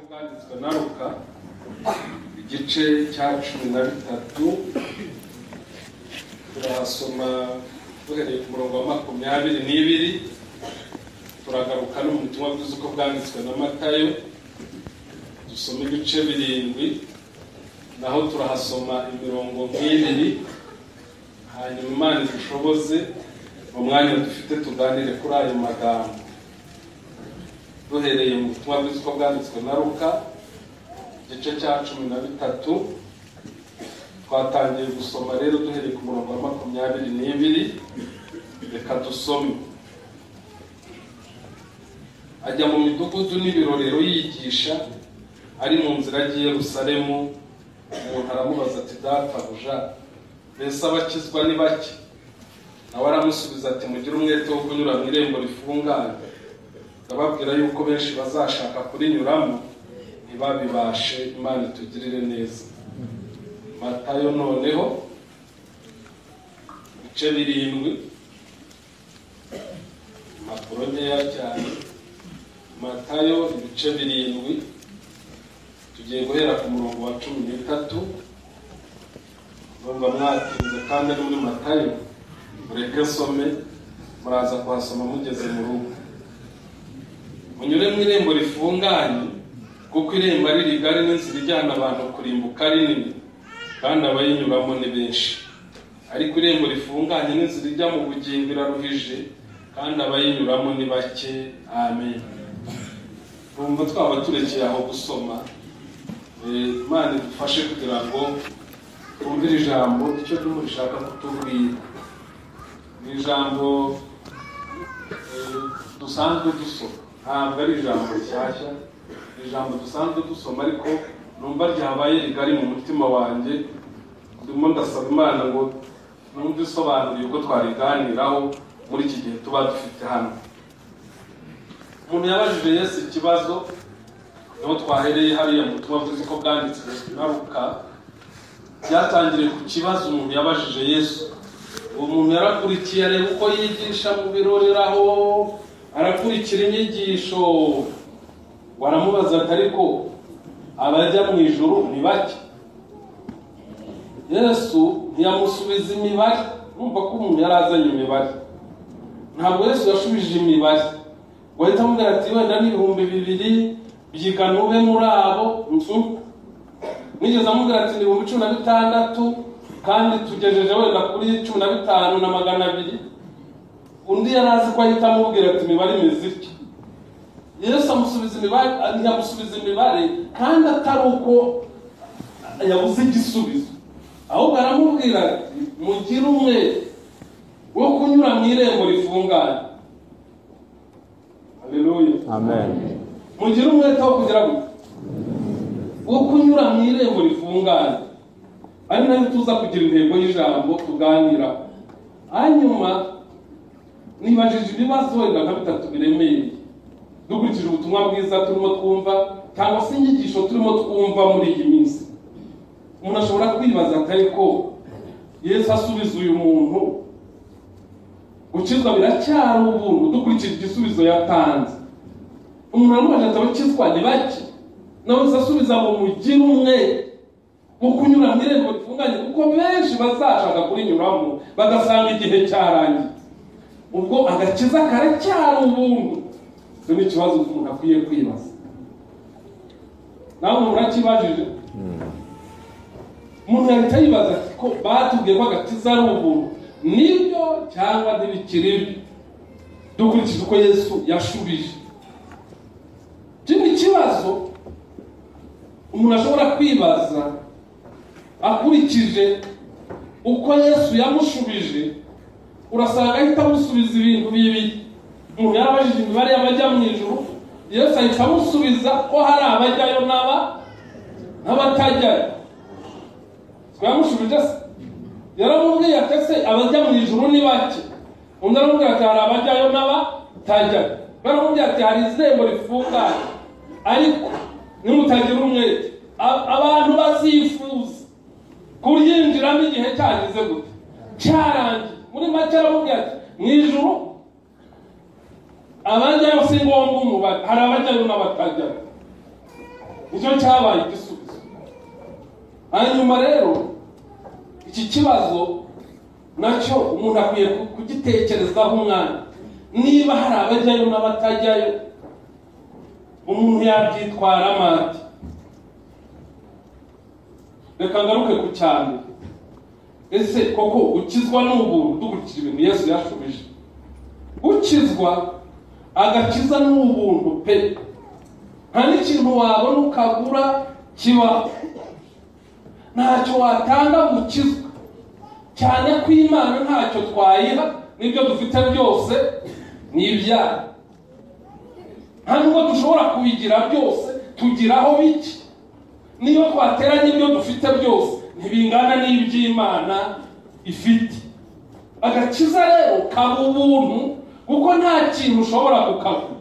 Bwanditswe na Luka, igice cya 13, turahasoma duhereye ku murongo wa 22, turagaruka no mu butumwa bwiza uko bwanditswe na Matayo, dusoma ibice 7, naho turahasoma imirongo nk'ibiri, hanyuma Imana idushoboze mu mwanya dufite tuganire kuri ayo magambo. Duhereye mu butumwa bwiza uko bwanditswe na Luka, igice cya 13, twatangiye gusoma rero duhereye ku murongo wa 22, reka dusome. Ajya mu midugudu n'ibirorero yigisha, ari mu nzira agiye Yerusalemu, umuntu aramubaza ati: databuja, mbese abakizwa ni bake? Nawe aramusubiza ati: mugire umwete wo kunyura mu irembo rifunganye, ndababwira yuko benshi bazashaka kurinyuramo ntibabibashe. Imana itugirire neza. Matayo noneho ibice 7, impapuro nkeya cyane. Matayo ibice 7, tugiye guhera ku murongo wa 13. Ndumva mwatinze kandi ari muri Matayo, mureke nsome, muraza kuhasoma mugeze mu rugo. Munyure mu irembo rifunganye, kuko irembo ari rigari n'inzira ijyana abantu kurimbuka ari nini, kandi abayinyuramo ni benshi. Ariko irembo rifunganye n'inzira ijya mu bugingo iraruhije, kandi abayinyuramo ni bake. Amen. Numva twaba turekeye aho gusoma. Imana idufashe kugira ngo twumvire ijambo icyo turimo rishaka kutubwira. Ni ijambo dusanzwe dusoma, ntabwo ari ijambo rishyashya, ni ijambo dusanzwe dusoma, ariko numva ryabaye rigari mu mutima wanjye. Ndimo ndasaba Imana ngo numve isobanuriye uko twariganiraho muri iki gihe tuba dufite hano. Umuntu yabajije Yesu ikibazo, niho twahereye hariya mu butumwa bwiza uko bwanditswe na Luka. Byatangiriye ku kibazo umuntu yabajije Yesu. Uwo muntu yarakurikiye, areba uko yigisha mu biroreraho, arakurikira inyigisho. Baramubaza ati: ariko abajya mu ijuru ni bake? Yesu ntiyamusubiza imibare. Numva ko umuntu yarazanye imibare, ntabwo Yesu yashubije imibare ngo ahite amubwira ati wenda ni 2000 byigana ube muri abo. Nigeze amubwira ati ni 16,000 kandi tugejeje wenda kuri 15,200. Undi yarazi ko ahita amubwira ati imibare imeze itya. Yesu amusubiza imibare, ntiyamusubiza imibare, kandi atari uko yabuze igisubizo, ahubwo aramubwira ati mugire umwete wo kunyura mu irembo rifunganye. Haleluya, amen. Mugire umwete wo kugira ngo wo kunyura mu irembo rifunganye, ari nayo tuza kugira intego y'ijambo tuganira. Hanyuma nibajije ibibazo wenda nka 3 biremereye dukurikije ubutumwa bwiza turimo twumva, cyangwa se inyigisho turimo twumva muri iyi minsi. Umuntu ashobora kwibaza ati ariko Yesu asubiza uyu muntu, gukizwa biracyari ubuntu dukurikije igisubizo yatanze. Umuntu aramubaza ati abakizwa ni bake? Nawe asubiza ngo mugire umwete wo kunyura mu irembo rifunganye, kuko benshi bazashaka kurinyuramo bagasanga igihe cyarangiye. Ubwo agakiza karacyari ubuntu. Icyo ni ikibazo umuntu akwiye kwibaza. Nawe urakibajije? Umuntu yahita yibaza ati ko batubwiye ko agakiza ari ubuntu, nibyo cyangwa ntibikiri byo dukurikije uko Yesu yashubije? Ikindi kibazo umuntu ashobora kwibaza akurikije uko Yesu yamushubije, urasanga ahita amusubiza ibintu bibiri. Umuntu yarabajije imibare y'abajya mu ijuru, Yesu ahita amusubiza ko hari abajyayo n'abatajyayo. Twamushubije se? Yaramubwiye ati ese abajya mu ijuru ni bake? Undi aramubwira ati hari abajyayo n'abatajyayo. Baramubwira ati hari irembo rifunganye, ariko nimutagira umwete abantu bazifuza kuryinjiramo igihe cyageze gute, cyarangiye. Muri make aramubwira ati mu ijuru abajyayo si ngombwa umubare, hari abajyayo n'abatajyayo. Nicyo cyabaye igisubizo. Hanyuma rero iki kibazo nacyo umuntu akwiye kugitekerezaho umwanya. Niba hari abajyayo n'abatajyayo, umuntu yabyitwaramo ate? Reka ngaruke ku cyane. Ese koko ukizwa n'ubuntu? Dukurikije ibintu Yesu yashubije, ukizwa agakiza n'ubuntu pe. Nta n'ikintu wabona ukagura kiba, ntacyo watanga ngo ukizwe, cyane ko Imana ntacyo twayiha, n'ibyo dufite byose ni ibyaha. Nta nubwo dushobora kubigira byose, tugiraho bike. Niyo twateranye ibyo dufite byose ntibingana n'iby'Imana ifite. Agakiza rero kaba ubuntu, kuko nta kintu ushobora kukagura.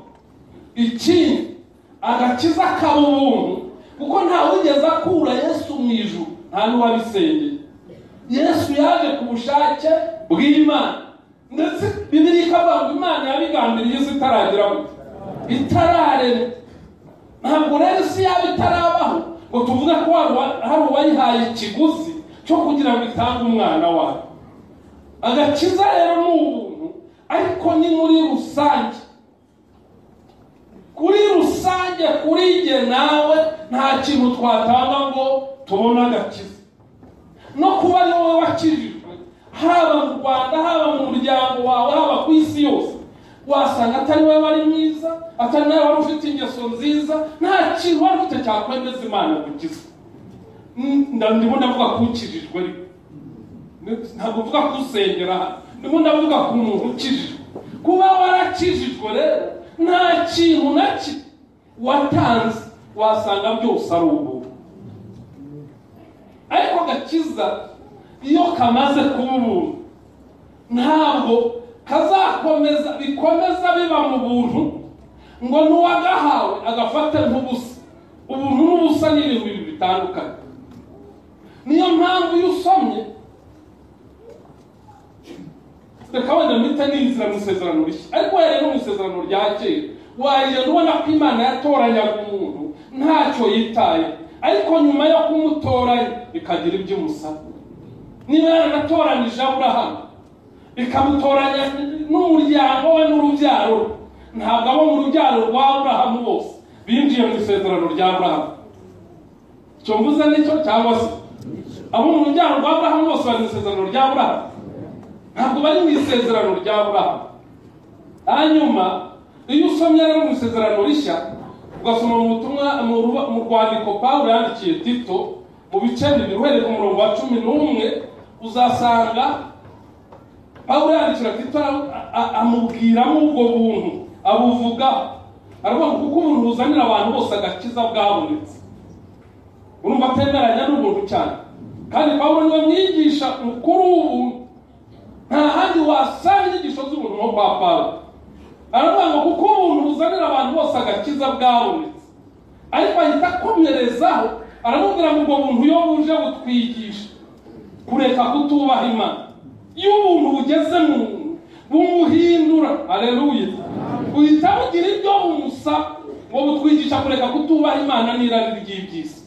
Ikindi, agakiza kaba ubuntu kuko nta wigeze akura Yesu mu ijuru, nta n'uwabisengeye. Yesu yaje ku bushake bw'Imana, ndetse Bibiliya ikavuga ngo Imana yabigambiriye isi itaragira gute, itararema. Ntabwo rero isi yaba itarabaho ngo tuvuge ko hari uwayihaye ikiguzi cyo kugira ngo itange umwana wayo. Agakiza rero ni ubuntu, ariko ni muri rusange. Kuri rusange, kuri jye nawe nta kintu twatanga ngo tubone agakiza. No kuba ari wowe wakijijwe, haba mu Rwanda, haba mu muryango wawe, haba ku isi yose, wasanga atari wowe wari mwiza, atari nawe wari ufite ingeso nziza, nta kintu wari ufite cyakwemeza Imana gukiza. Ndimo ndavuga ko ukijijwe, ariko ntabwo mvuga ko usengera hano, ndimo ndavuga ku muntu ukijijwe. Kuba warakijijwe rero nta kintu na kimwe watanze, wasanga byose ari ubuntu. Ariko agakiza iyo kamaze kuba ubuntu, ntabwo kazakomeza bikomeza biba mu buntu ngo n'uwagahawe agafate nk'ubusa. Ubuntu n'ubusa ni ibintu bibiri bitandukanye. Niyo mpamvu iyo usomye, reka wenda mpita ninzira mu isezerano rishya, ariko uhereye no mu isezerano rya kera, wagenda ubona ko Imana yatoranyaga umuntu ntacyo yitaye, ariko nyuma yo kumutoranya ikagira ibyo imusaba. Niba yaranatoranyije Aburahamu, ikamutoranya n'umuryango we n'urubyaro rwe, ntabwo abo mu rubyaro rwa Aburahamu bose binjiye mu isezerano rya Aburahamu. Icyo mvuze nicyo, cyangwa se abo mu rubyaro rwa Aburahamu bose bari mu isezerano rya Aburahamu? Ntabwo bari mu isezerano rya Aburahamu. Hanyuma iyo usomye rero mu isezerano rishya, ugasoma mu butumwa mu rwandiko Pawulo yandikiye Tito mu bice 2 uhereye ku murongo wa 11, uzasanga Pawulo yandikira Tito amubwiramo ubwo buntu, abuvugaho. Aravuga ngo kuko ubuntu buzanira abantu bose agakiza bwabonetse. Urumva atemeranya n'ubuntu cyane. Kandi Pawulo niwe mwigisha mukuru w'ubuntu. Nta handi wasanga inyigisho z'ubuntu nko kwa Pawulo. Aravuga ngo kuko ubuntu buzanira abantu bose agakiza bwabonetse. Ariko ahita akomerezaho, aramubwira ngo ubwo buntu iyo buje butwigisha kureka kutubaha Imana. Iyo ubuntu bugeze mu muntu bumuhindura, haleluya, buhita bugira ibyo bumusaba. Ngo butwigisha kureka kutubaha Imana n'irari ry'iby'isi,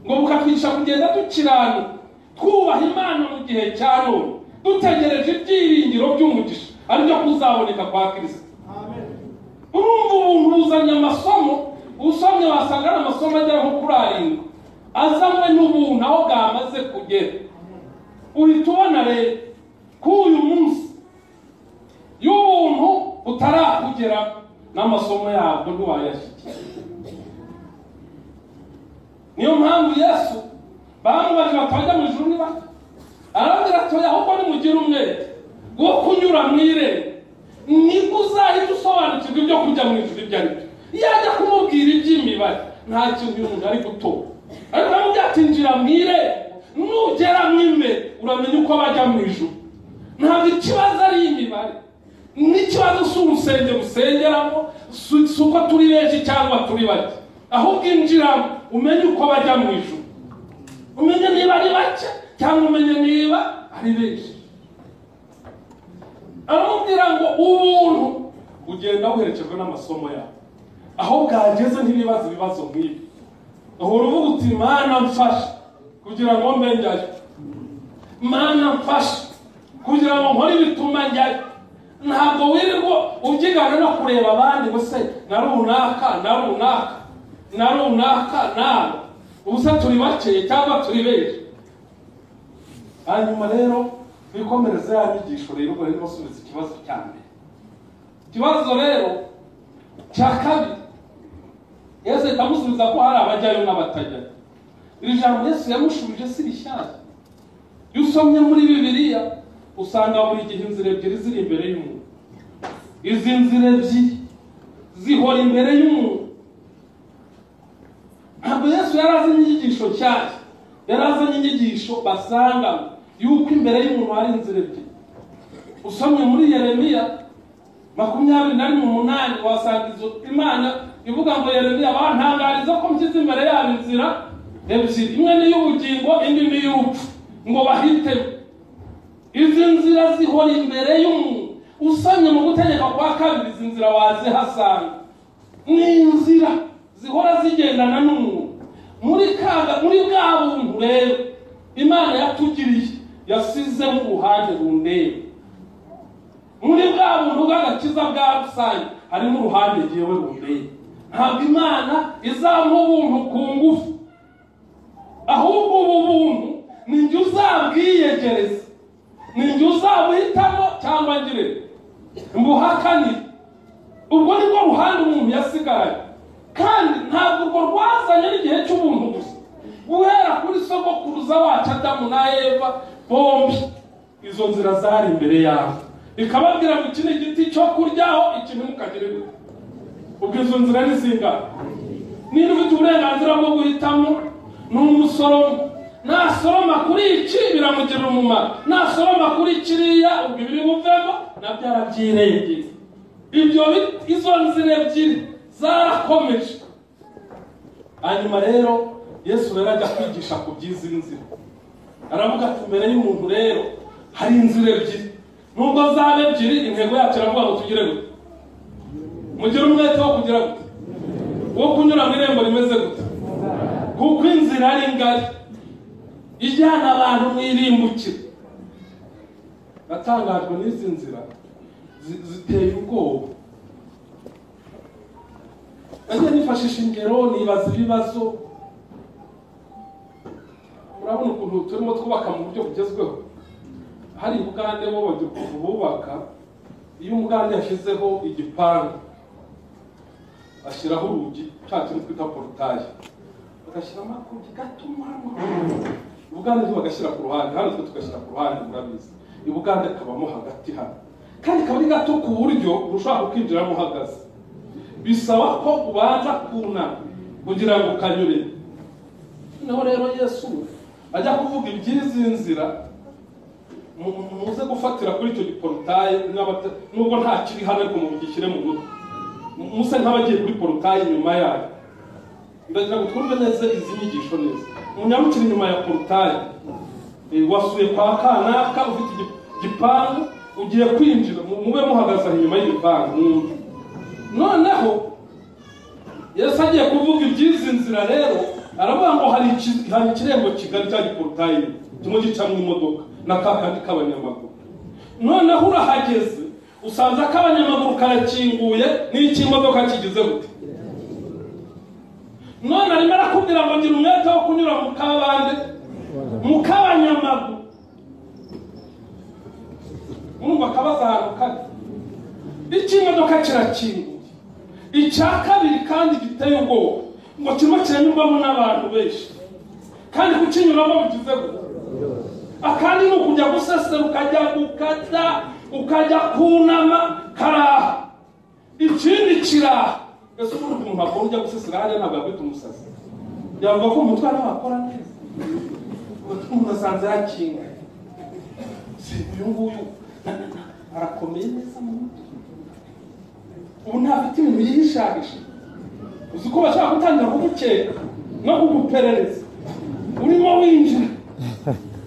ngo bukatwigisha kugenda dukiranuka, twubaha Imana mu gihe cya none, dutegereje ibyiringiro by'umugisha aribyo kuzaboneka kwa Kristo. Urumva ubuntu buzanye amasomo, usomye wasanga ari amasomo agera nko kuri 7 azanywe n'ubuntu aho bwamaze kugera. Uhita ubona rero ko uyu munsi y'ubuntu butarakugera n'amasomo yabwo ntiwayashyikira. Niyo mpamvu Yesu bamubajije bati bajya mu ijuru ni bake, arababwira ati ahubwo nimugire umwete wo kunyura mu irembo, nibwo uzahita usobanukirwa ibyo kujya mu ijuru ibyo ari byo. Iyo ajya kumubwira iby'imibare nta kintu uyu muntu ari gutora, ariko aramubwira ati injira mu irembo, nugera mu imbere uramenya uko bajya mu ijuru. Ntabwo ikibazo ari imibare, n'ikibazo si urusengero usengeramo, si uko turi benshi cyangwa turi bake, ahubwo injiramo umenye uko bajya mu ijuru, umenye niba ari bake cyangwa umenye niba ari benshi. Aramubwira ngo ubuntu ugenda buherekejwe n'amasomo yawe, aho bwageze ntibibaze ibibazo nk'ibi. Uhora uvuga uti Mana mfasha kugira ngo mbe njyayo, Mana mfasha kugira ngo nkore ibituma njyayo. Ntabwo wirirwa ubyigana no kureba abandi ngo se na runaka na runaka na runaka nawe ubusa turi bakeye cyangwa turi benshi. Hanyuma rero twikomereze ya nyigisho rero, ubwo rero basubiza ikibazo cya mbere. Ikibazo rero cya kabiri, Yesu ahita amusubiza ko hari abajyayo n'abatajyayo. Iri jambo Yesu yamushubije si rishyashya. Iyo usomye muri Bibiliya usanga buri gihe inzira ebyiri ziri imbere y'umuntu. Izi nzira ebyiri zihora imbere y'umuntu. Ntabwo Yesu yari azanye inyigisho nshyashya, yari azanye inyigisho basanga yuko imbere y'umuntu hari inzira ebyiri. Usomye muri Yeremiya 21:8 wasanga izo Imana ivuga ngo Yeremiya bantangariza ko nshyize imbere yabo inzira ebyiri, imwe ni iy'ubugingo indi ni iy'urupfu, ngo bahitemo. Izi nzira zihora imbere y'umuntu. Usomye mu Gutegeka kwa Kabiri izi nzira wazihasanga. Ni inzira zihora zigendana n'umuntu. Muri bwa buntu rero Imana yatugiriye yasizemo uruhande rundeba. Muri bwa buntu bw'agakiza bwa rusange harimo uruhande jyewe rundeba. Ntabwo Imana izampa ubuntu ku ngufu, ahubwo ubu buntu ni njye uzabwiyegereza, ni njye uzabuhitamo cyangwa ngire mbuhakanire. Ubwo nibwo ruhande umuntu yasigaranye. Kandi ntabwo urwo rwazanye n'igihe cy'ubuntu gusa. Guhera kuri sogokuruza wacu Adamu na Eva bombi izo nzira zari imbere yabo, ikababwira ngo iki ni igiti cyo kuryaho, iki ntimukagire gute. Ubwo izo nzira ni zingana? Niba ufite uburenganzira bwo guhitamo ni umusoromo. Nasoroma kuri iki biramugirira umumaro, nasoroma kuri kiriya ubwo ibiri buvemo nabyo arabyirengera. Ibyo izo nzira ebyiri zarakomeje. Hanyuma rero Yesu rero ajya kwigisha ku by'izi nzira, aravuga ati imbere y'umuntu rero hari inzira ebyiri, nubwo zaba ebyiri intego yacu iravuga ngo tugire gute, mugire umwete wo kugira gute, wo kunyura mu irembo rimeze gute, kuko inzira ari ngari ijyana abantu mu irimbukiro. Natangajwe n'izi nzira ziteye ubwoba. Nagiye nifashisha ingero nibaza ibibazo. Urabona ukuntu turimo twubaka mu buryo bugezweho. Hari Bugande bo bagira ukuntu bubaka, iyo umugande yashyizeho igipangu ashyiraho urugi cya kintu twita porutaye, bagashyiramo akugi gato hano. Ubugande bagashyira ku ruhande, hano twe tugashyira ku ruhande, murabizi. Ibugande kabamo hagati hano, kandi kaba ari gato ku buryo ushobora kukinjiramo uhagaze. Bisaba ko ubanza kunama kugira ngo ukanyure. Noneho rero Yesu ajya kuvuga iby'izi nzira, muze gufatira kuri icyo giporutaye, nubwo nta kiri hano ariko mugishyire mu mutwe, muse nk'abagiye kuri porutaye inyuma yayo. Ndagira ngo twumve neza izi nyigisho neza. Munyarukire inyuma ya porutaye, wasuye kwa kanaka ufite igipangu ugiye kwinjira, mube muhagaze inyuma y'igipangu mwumve. Noneho Yesu agiye kuvuga iby'izi nzira rero, aravuga ngo hari ikirembo kigari cya giporutaye kimwe gicamo imodoka na ka kandi k'abanyamaguru. Noneho urahageze usanze ak'abanyamaguru karakinguye n'icy'imodoka kigize gute. None arimo arakubwira ngo ngira umwete wo kunyura mu kabande, mu k'abanyamaguru. Urumva akabaza ahantu kari, icy'imodoka kirakinguye. Icya kabiri kandi giteye ubwoba, ngo kirimo kiranyurwamo n'abantu benshi, kandi kukinyuramo bigize gute. Akandi ni ukujya gusesera, ukajya gukata, ukajya kunama, karaha. Ikindi kiraha. Ese ubundi umuntu akora ujya gusesera hariya ntabwo yakwita umusazi, yavuga ko umutwe ariho akora neza. Umuntu asanze yakinga, si uyu nguyu arakomeye neza mu mutwe, ubu ntafite ibintu yihishahisha. Uzi ko bashobora gutangira kugukeka no kuguperereza urimo winjira,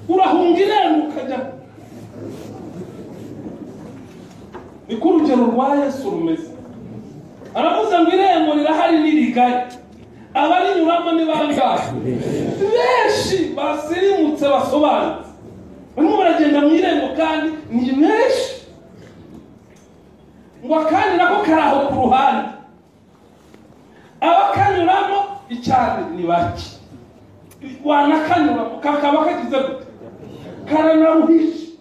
urahunga irembo ukajya. Niko urugero rwa Yesu rumeze. Aravuze ngo irembo rirahari ni rigari, Abarinyuramo ni bangahe? Benshi basirimutse basobanutse barimo baragenda mu irembo kandi ni benshi. Ngo kandi nako kari aho ku ruhande, abakanyuramo icyane ni bake, wanakanyuramo kakaba kagize gute? Karanaruhishe,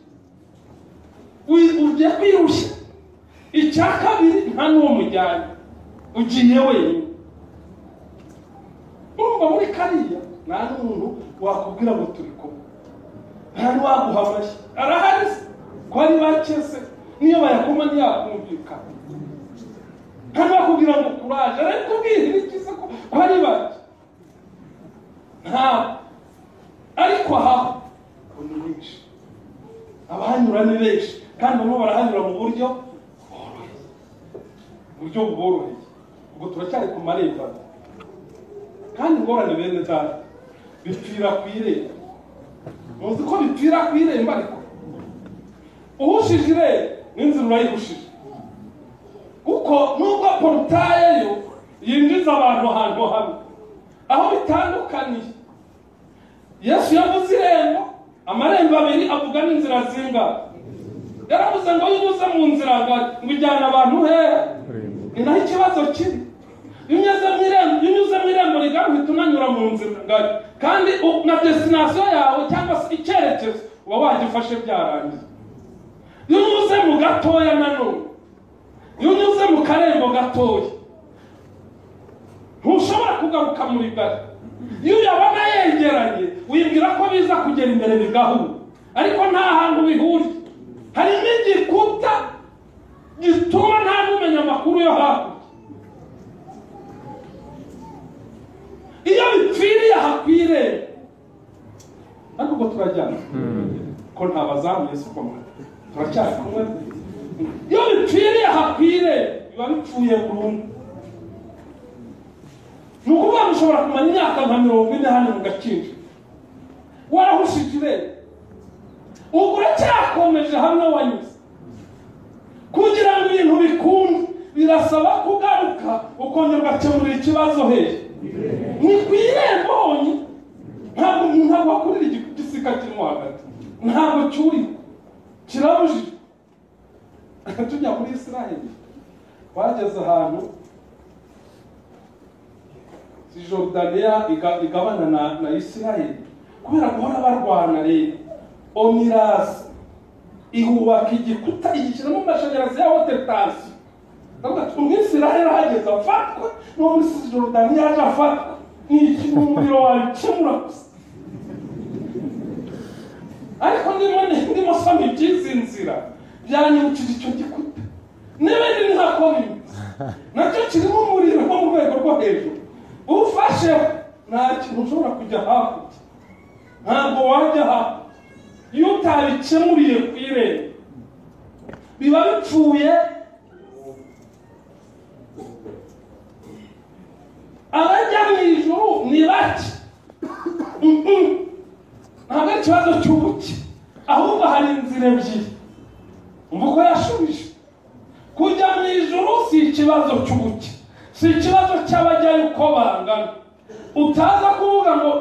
ugiye kwirushya. Icya kabiri nta n'uwo mujyanye, ugiye wenyine. Urumva muri kariya nta n'umuntu wakubwira ngo turi kumwe, nta n'uwaguha amashyi, arahari se ko ari bake se, niyo bayakoma ntiyakumvikana, nta n'uwakubwira ngo kuraje, arabikubwira iki se ko ari bake? Ntabwo. Ariko aha ni benshi, abahanyura ni benshi, kandi bamwe barahanyura mu buryo bworoheye, buryo buboroheye. Ubwo turacyari ku marembo, kandi ingorane bene data bipfira ku irembo. Muzi ko bipfira ku irembo, ariko uhushije irembo n'inzira urayihushije, kuko nubwo porutaye yo yinjiza abantu ahantu hamwe, aho bitandukaniye. Yesu yavuze irembo, amarembo abiri avuga n'inzira zingana. Yaravuze ngo iyo unyuze mu nzira ngari ngo ujyana abantu hehe? Ni naho ikibazo kiri. Iyo unyuze mu irembo rigari uhita unanyura mu nzira ngari, kandi na destination yawe cyangwa se icyerekezo uba wagifashe byarangiye. Iyo unyuze mu gatoya nanone, iyo unyuze mu karembo gatoya, ntushobora kugaruka muri gari. Iyo uyabona yegeranye wibwira ko biza kugera imbere bigahura, ariko nta hantu bihuriye. Harimo igikuta gituma nta n'umenya amakuru yo hakurya. Iyo bipfiriye aha ku irembo, ariko ubwo turajyana ko nta bazamuye si uko turacyari kumwe. Iyo bipfiriye aha ku irembo biba bipfuye burundu. Ni ukuvuga ngo ushobora kumara imyaka nka 40 hano mu Gakinjiro warahushije irembo, ubwo uracyakomeje hamwe wanyuze. Kugira ngo ibintu bikunde birasaba kugaruka ukongera ugakemurira ikibazo hehe? Ni ku irembo honyine. Ntabwo ntabwo wakurira igisika kirimo hagati, ntabwo cyurira, kirabujijwe. Tujya muri Israheli bageze ahantu Jordania igabana na Israheli, kubera guhora barwana rero Omirasi ihubaka igikuta igishyiramo amashanyarazi ya haute tension. Ndavuga ati umwisiraheli ahageze afatwe, n'uwo muri Jordania aje afatwe, ni umuriro wabikemura gusa. Ariko ndimo soma iby'izi nzira byanyibukije icyo gikuta n'ibindi ni nkako bimeze, nacyo kirimo umuriro wo mu rwego rwo hejuru. Ufashe nta kintu ushobora kujya hakurya, ntabwo wajya hakurya iyo utabikemuriye ku irembo, biba bipfuye. Abajya mu ijuru ni bake, ntabwo ari ikibazo cy'ubuke, ahubwo hari inzira ebyiri. Umva uko yashubije: kujya mu ijuru si ikibazo cy'ubuke, si ikibazo cy'abajyayo uko bangana. Utaza kuvuga ngo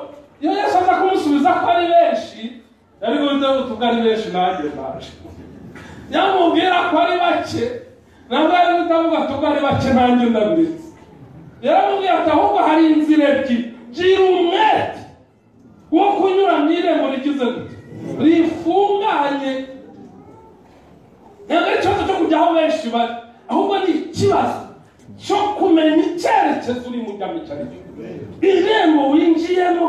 iyo Yesu aza kumusubiza ko ari benshi, yari guhita avuga ari benshi nanjye ndaje. Yamubwira ko ari bake, nabwo yari guhita avuga ati ari bake nanjye ndabiretse. Yaramubwiye ati ahubwo hari inzira ebyiri, gira umwete wo kunyura mu irembo rigize gute? Rifunganye. Ntabwo ari ikibazo cyo kujya aho benshi bari, ahubwo ni ikibazo cyo kumenya icyerekezo urimo ujyamo icyo ari cyo. Irembo winjiyemo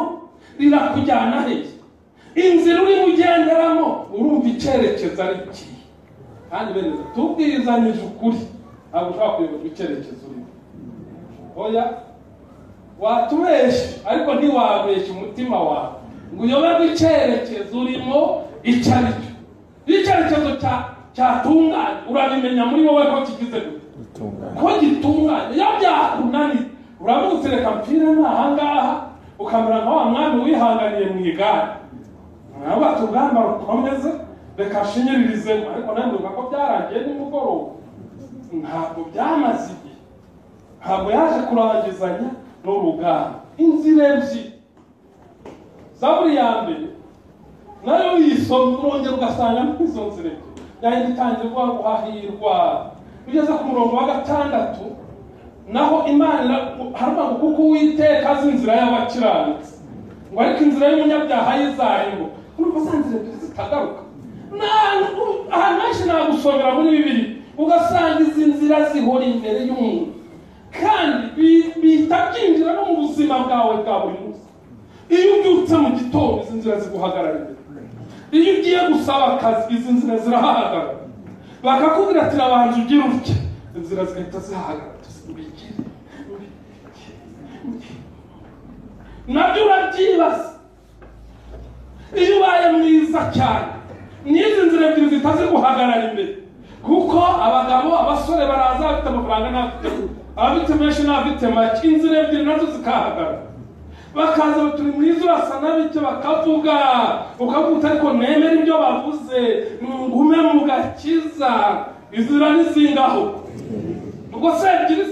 rirakujyana hehe? Inzira urimo ugenderamo urumva icyerekezo ari ikihe? Kandi bene tubwizanyije ukuri, ntabwo ushobora kuyoberwa icyerekezo urimo. Oya, watubeshya ariko ntiwabeshya umutima wawe ngo uyoberwe icyerekezo urimo icyo ari cyo. Iyo icyerekezo cyatunganye urabimenya muri wowe ko kigize gute, ko gitunganye. Iyo byakunaniye uravuga uti reka mpfire aha ngaha, ukamera nka wa mwami wihanganiye mu igare, ntabwo ati urugamba rukomeze reka nshinyiririzemo. Ariko nanone ko byarangiye nimugoroba, ntabwo byamaze igihe, ntabwo yaje kurangizanya n'urugamba. Inzira ebyiri. Zaburi ya mbere nayo uyisoma urongera ugasanga n'izo nzira ebyiri. Yahita itangira ivuga ngo hahirwa. Ugeze ku murongo wa 6 naho Imana haravuga ngo kuko Uwiteka azi inzira y'abakiranutsi, ngo ariko inzira y'umunyabyaha yizarimbo. Urumva za nzira ebyiri zitagaruka. Ahantu henshi nagusomera muri Bibiliya ugasanga izi nzira zihora imbere y'umuntu, kandi bihita byinjira no mu buzima bwawe bwa buri munsi. Iyo ubyutse mu gitondo izi nzira ziguhagarara imbere. Iyo ugiye gusaba akazi izi nzira zirahahagarara. Bakakubwira ati rabanza ugire utya, inzira zigahita zihahagarara. Nabyo urabyibaza. Iyo ubaye mwiza cyane n'izi nzira ebyiri zitaziguhagarara imbere, kuko abagabo abasore baraza bafite amafaranga n'abafite abafite menshi n'abafite make, inzira ebyiri nazo zikahagarara. Bakaza baturi mwiza urasa n'abike, bakavuga ukavuga ariko nemera ibyo bavuze ngume mu gakiza. Inzira nizingaho ubwo se ebyiri,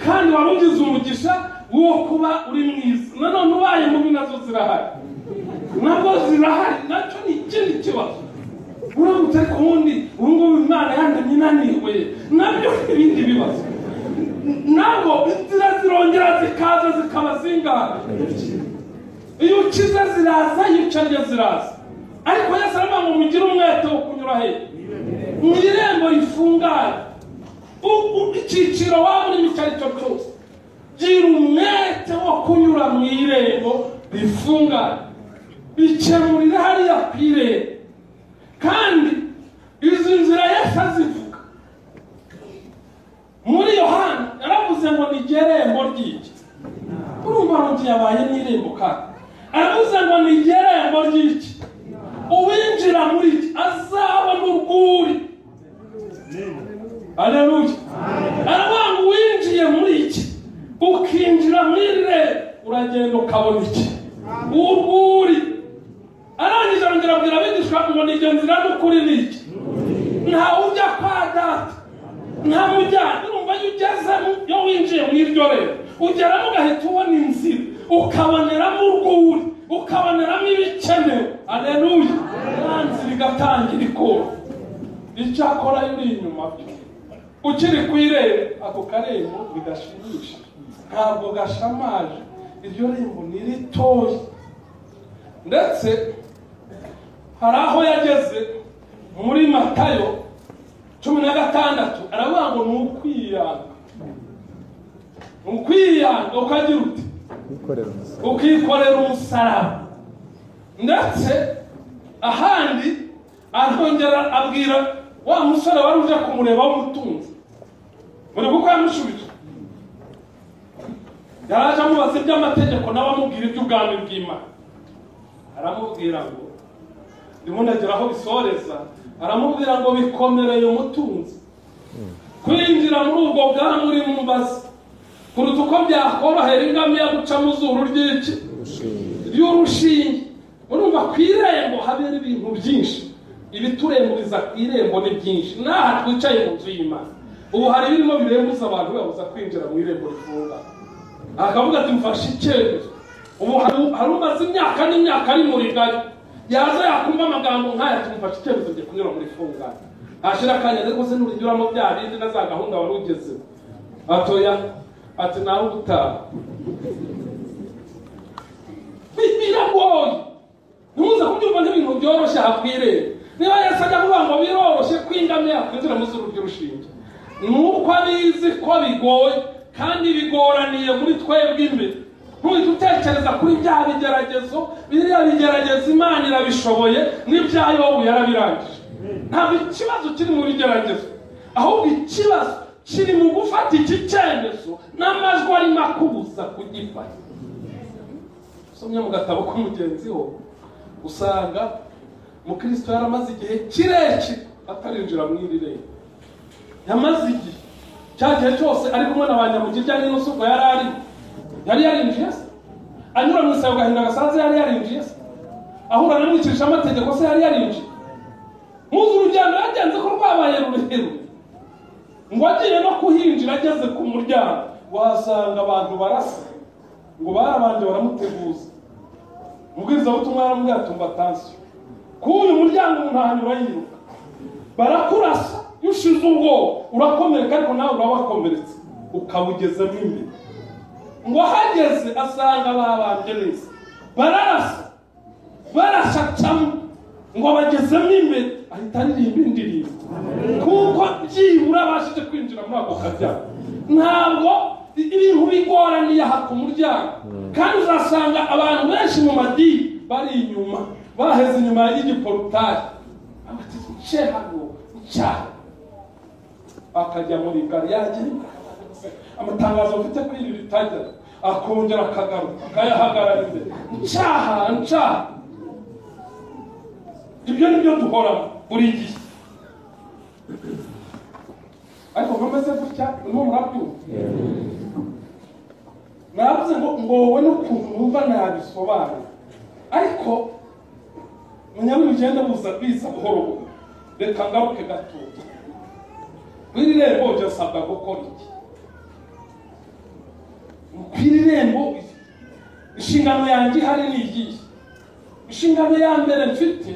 kandi wari ugize umugisha wo kuba uri mwiza, nanone ubaye mubi nazo zirahari, nabwo zirahari, nacyo ni ikindi kibazo. Uramutse ariko ubundi ubu ngubu Imana yandemye inaniwe, nabyo ibindi bibazo. Nabwo inzira zirongera zikaza zikaba zingana. Iyo ukize ziraza, iyo ucanye ziraza. Ariko Yesu aravuga ngo mugire umwete wo kunyura he? Mu irembo rifunganye. Icyiciro waba urimo icyo ari cyo cyose, gira umwete wo kunyura mu irembo rifunganye. Bikemurire hariya ku irembo. Kandi izi nzira Yesu azivuga muri Yohana yaravuze ngo ni irembo ry'iki. Urumva arongeye yabaye n'irembo kandi aravuze ngo ni irembo ry'iki. Uwinjira muri iki azabona urwuri. Haleluya. Aravuga ngo uwinjiye muri iki, ukinjira muri iri rembo uragenda ukabona iki? Urwuri. Arangije arongera abwira abigishwa ngo ni iyo nzira n'ukuri ni iki. Ntawe ujya kwa data nta mujyana. Urumva iyo ugezemo, iyo winjiye mu iryo rembo ugeramo ugahita ubona inzira, ukaboneramo urwuri, ukaboneramo ibikenewe. Haleluya. Ya nzira igatangira ikora. Icyakora iyo uri inyuma byo ukiri ku irembo, ako karembo bigashimisha, ntabwo gashamaje. Iryo rembo ni ritoya. Ndetse hari aho yageze muri Matayo 16 aravuga ngo ni ukwiyanga. Ni ukwiyanga ukagira uti ukikorera umusaraba. Ndetse ahandi arongera abwira wa musore wari uje kumureba w'umutunzi, muri kuko yamushubije yaraje amubaza iby'amategeko nawe amubwira iby'ubwami bw'Imana. Aramubwira ngo ndimo ndagera aho bisoreza, aramubwira ngo bikomereye umutunzi kwinjira muri ubwo bwami uri mu mbazi kuruta uko byakorohera ingamiya guca mu zuru ry'iki ry'urushinge. Urumva ku irembo habera ibintu byinshi, ibituremburiza ku irembo ni byinshi. N'aha twicaye mu nzu y'Imana ubu hari ibirimo birembuza abantu babuza kwinjira mu irembo rifunga, akavuga ati mfashe icyemezo. Ubu hari umaze imyaka n'imyaka ari muri gari, yaza yakumva amagambo nk'aya ati mfashe icyemezo ngiye kunyura muri fungana. Hashira akanya ariko se nurinyuramo bya bindi na za gahunda wari ugezeho, atoya ati nawe ubutaha. Biragoye, ntimuze kubyumva nk'ibintu byoroshye aha ku irembo. Niba Yesu ajya kuvuga ngo biroroshye ko ingamiya yakwinjira mu zuru ry'urushinge, ni uko abizi ko bigoye kandi bigoraniye muri twebwe imbere. Ntuhite utekereza kuri bya bigeragezo, biriya bigeragezo Imana irabishoboye, n'ibya Yobu yarabirangije. Ntabwo ikibazo kiri mu bigeragezo, ahubwo ikibazo kiri mu gufata iki cyemezo n'amajwi arimo akubuza kugifata. Usomye mu gatabo k'umugenzi ho usanga Mukristo yaramaze igihe kirekire atarinjira mu iri rembo. Yamaze igihe cya gihe cyose ari kumwe na ba nyamugirya n'inusu ubwo yari ari yari yarinjiye se, anyura mu isayo gahinda gasanze yari yarinjiye se, ahura na mwikirisha amategeko se yari yarinjiye. Muzi urugendo yagenze ko rwabaye rurerure, ngo agiye no kuhinjira ageze ku muryango wasanga abantu barasa. Ngo barabanje baramuteguza, umubwirizabutumwa yaramubwira ati umva tansiyo, k'uyu muryango umuntu ahanyura yiruka, barakurasa, iyo ushize ubwoba urakomereka, ariko nawe urabakomeretse ukabugezamo imbere. Ngo ahageze asanga babambye neza, bararasa, barashacamo, ngo bagezemo imbere ahita aririmba indirimbo, kuko byibura abashije kwinjira muri ako karyango. Ntabwo ibintu bigoraniye aha ku muryango, kandi uzasanga abantu benshi mu madini bari inyuma, baheze inyuma y'igiporutari, bati nce hano nca, akajya muri gari yagenda amatangazo mfite kuri iri ritajya, akongera akagaruka akayahagarara imbere, ncaha ncaha. Ibyo ni byo duhoramo buri gihe. Ariko nkomeze gutya, urimo murabyumva? Navuze ngo ngowe n'ukuntu numva nabisobanura, ariko munyaburi bigenda buza biza buhoro buhoro. Reka ngaruke gato kw'iri rembo. Byasabwa gukora iki kw'iri rembo? Inshingano yanjye ihari ni iyihe? Inshingano ya mbere mfite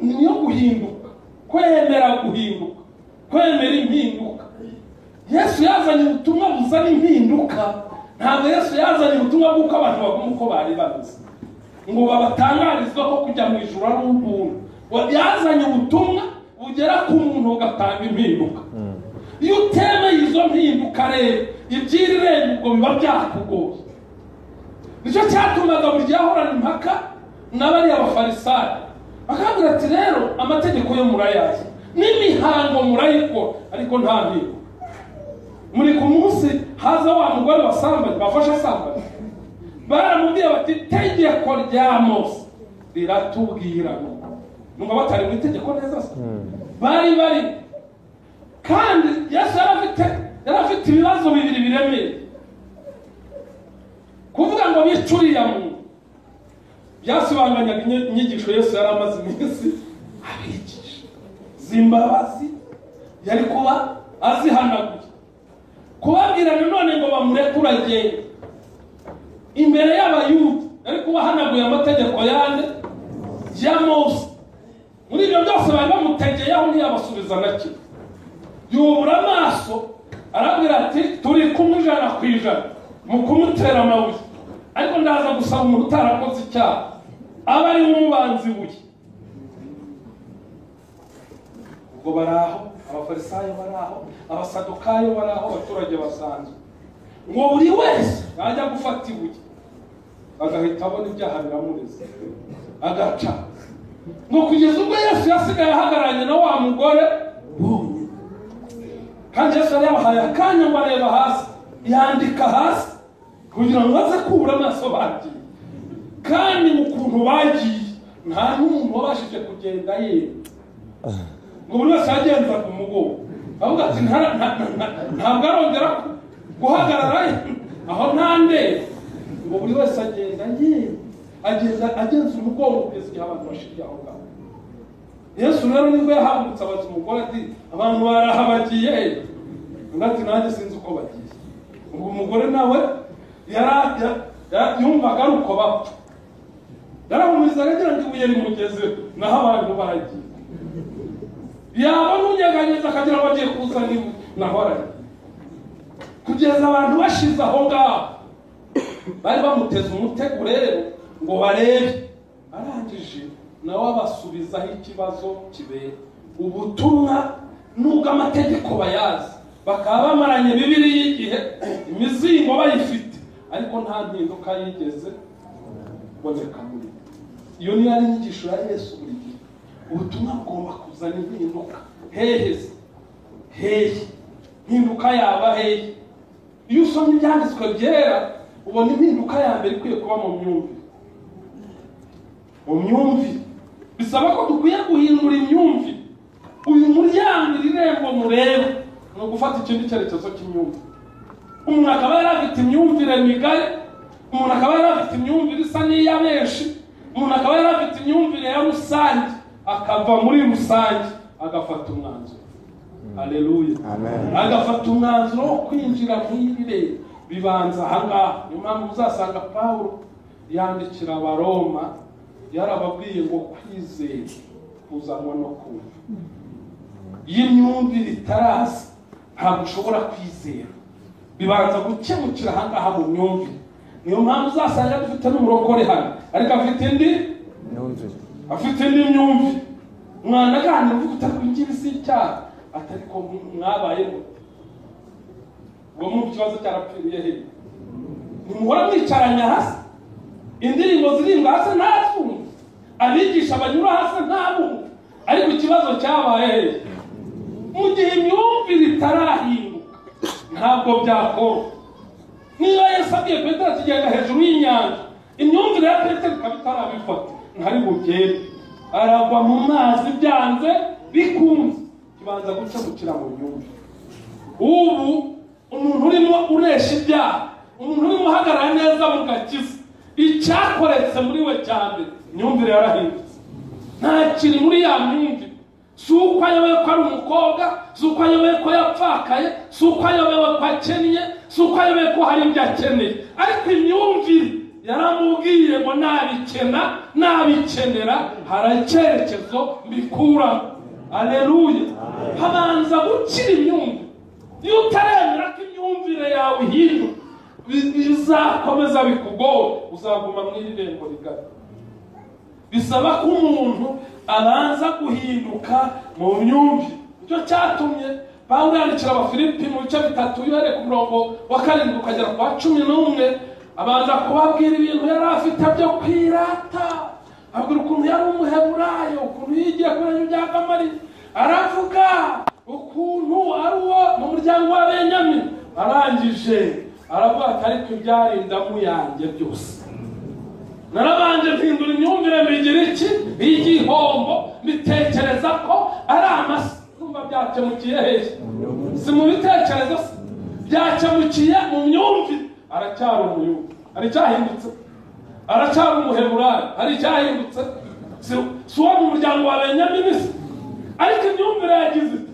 ni iyo guhinduka, kwemera guhinduka, kwemera impinduka. Yesu yazanye ubutumwa buzana impinduka. Ntabwo Yesu yazanye ubutumwa bw'uko abantu baguma uko bari bameze, ngo babatangarizwe ko kujya mu ijuru ari ubuntu. Yazanye ubutumwa bugera ku muntu bugatanga impinduka. Iyo utemeye izo mpinduka rero, iby'iri rembo ubwo biba byakugoye. Nicyo cyatumaga buri gihe ahorana impaka n'abariya bafarisayo, bakabwira ati rero amategeko yo murayazi, n'imihango murayikora, ariko nta mpinduka. Muri ku munsi haza wa mugore wasambanye, bafashe asambanye, baramubwiye bati itegeko rya Mose riratubwira ngo, batari mu itegeko neza se bari bari. Kandi Yesu yari afite ibibazo bibiri biremeye. Kuvuga ngo bice uriya muntu byasibanganyaga inyigisho Yesu yari amaze iminsi abigisha z'imbabazi, yari kuba azihanaguye. Kubabwira nanone ngo bamurekure agende imbere y'Abayuda, yari kuba ahanaguye amategeko yande ya Mose. Muri ibyo byose bari bamutegeyeho, ntiyabasubiza na kimwe. Yubura amaso arabwira ati turi kumwe 100% mu kumutera amabuye, ariko ndaza gusaba umuntu utarakoze icyaha aba ari umubanzi ibuye. Ubwo bari aho, abafarisayo bari aho, abasadukayo bari aho, abaturage basanzwe, ngo buri wese yajya gufata ibuye agahita abona ibyaha biramureze agaca. Ngo kugeza ubwo Yesu yasigaye ahagararanye na wa mugore wonyine. Kandi Yesu yari yabahaye akanya ngo areba hasi, yandika hasi kugira ngo aze kubura amaso bagiye. Kandi mu kuntu bagiye nta n'umuntu wabashije kugenda ye, ngo buri wese yagenza ku mugongo, avuga ati ntabwo arongera guhagarara aho nta ndeba. Ngo buri wese agenda ye, agenda agenza umugongo kugeza igihe abantu bashiriye aho ngaho. Yesu rero nibwo yahagurutse abaza umugore ati abantu barahabagiye? Undi ati nanjye sinzi uko bagiye. Ubwo umugore nawe yumvaga ari uko bapfa, yarahumurizaga agira ngo ibuye rimugezeho, naho abantu baragiye. Yabona unyeganyeza akagira ngo agiye kuzana ibuye, naho aragiye. Kugeza abantu bashize aho ngaho, bari bamuteze umutego rero ngo barebe. Arangije nawe abasubizaho ikibazo kibera. Ubutumwa nubwo amategeko bayazi, bakaba bamaranye Bibiliya igihe, imizingo bayifite, ariko nta mpinduka yigeze kuboneka muri bo. Iyo niyo ari inyigisho ya Yesu buri gihe. Ubutumwa bugomba kuzana impinduka. Hehe se? Hehe? Impinduka yaba hehe? Iyo usomye ibyanditswe byera, ubona impinduka ya mbere ikwiye kuba mu myumvire. Mu myumvire bisaba ko dukwiye guhindura imyumvire. Uyu muryango, iri rembo mureba, ni ugufata ikindi cyerekezo cy'imyumvire. Umuntu akaba yari afite imyumvire migari, umuntu akaba yari afite imyumvire isa n'iya benshi, umuntu akaba yari afite imyumvire ya rusange, akava muri rusange agafata umwanzuro. Haleluya. Amen. Agafata umwanzuro wo kwinjira mu iri rembo. Bibanza ahangaha. Niyo mpamvu uzasanga Pawulo yandikira Abaroma yarababwiye ngo kwizera kuzanwa no kumva. Iyo imyumvire itaraza ntabwo ushobora kwizera. Bibanza gukemukira ahangaha mu myumvire. Niyo mpamvu uzasanga dufite n'umurokore hano, ariko afite indi myumvire, afite indi myumvire. Mwanaganira uvuga utari ngibi si icyaha, atari ko mwabaye mute, ubwo mwumva ikibazo cyarapfiriye he? Ntimuhora mwicaranya hasi, indirimbo zirimbwa hasi ntazumva, abigisha banyura hasi ntabumva, ariko ikibazo cyabaye he? Mu gihe imyumvire itarahinduka ntabwo byakora. Niba Yesu abwiye Petero ati genda hejuru y'inyanja, imyumvire ya Petero ikaba itarabifata, ntari bugende, aragwa mu mazi byanze bikunze. Kibanza gukemukira mu myumvire. Ubu umuntu urimo uresha ibyaha, umuntu urimo uhagarara neza mu gakiza, icyakoretse muri we cyane, imyumvire yarahindutse. Nta kiri muri ya myumvire. Si uko ayobewe ko ari umukobwa, si uko ayobewe ko yapfakaye, si uko ayobewe ko akennye, si uko ayobewe ko hari ibyo akeneye, ariko imyumvire yaramubwiye ngo nabikena, nabikenera, hari icyerekezo mbikuramo. Aleluya. Habanza gukira imyumvire. Iyo utaremera ko imyumvire yawe ihinduka, bizakomeza bikugora, uzaguma mu iri rembo rigari. Bisaba ko umuntu abanza guhinduka mu myumvire. Nicyo cyatumye Pawulo yandikira Abafilipi mu bice 3 uhereye ku murongo wa 7 ukagera ku wa 11, abanza kubabwira ibintu yari afite byo kwirata, abwira ukuntu yari umuheburayo, ukuntu yigiye ku birenge bya Gamalieli, aravuga ukuntu ari uwo mu muryango wa Benyamini. Arangije aravuga ati ariko ibyari indamu yanjye byose narabanje mpindura imyumvire mbigira iki? Igihombo, mbitekereza ko ari amasi. Numva byakemukiye hehe? Si mu bitekerezo se, byakemukiye mu myumvire. Aracyari umuyuda, hari icyahindutse. Aracyari umuheburayo, hari icyahindutse. Si uwo mu muryango wa Benyamini se, ariko imyumvire yagize ite?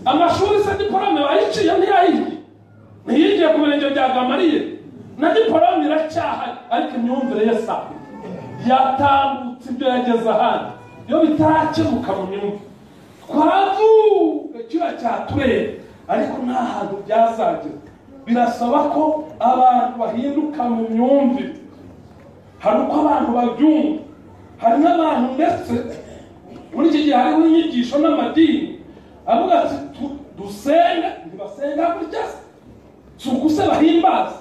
Amashuri se diporome bayiciye ntiyayigiye, ntiyigiye ku birenge bya Gamalieli, na diporome iracyahari, ariko imyumvire ye sa yatambutse ibyo yageze ahandi. Iyo bitarakemuka mu myumvire, twavuga kiba cyatureba, ariko nta hantu byazagera. Birasaba ko abantu bahinduka mu myumvire. Hari uko abantu babyumva, hari n'abantu ndetse muri iki gihe hariho inyigisho n'amadini avuga ati dusenga, ntibasenga gutya se, si ukuse bahimbaza.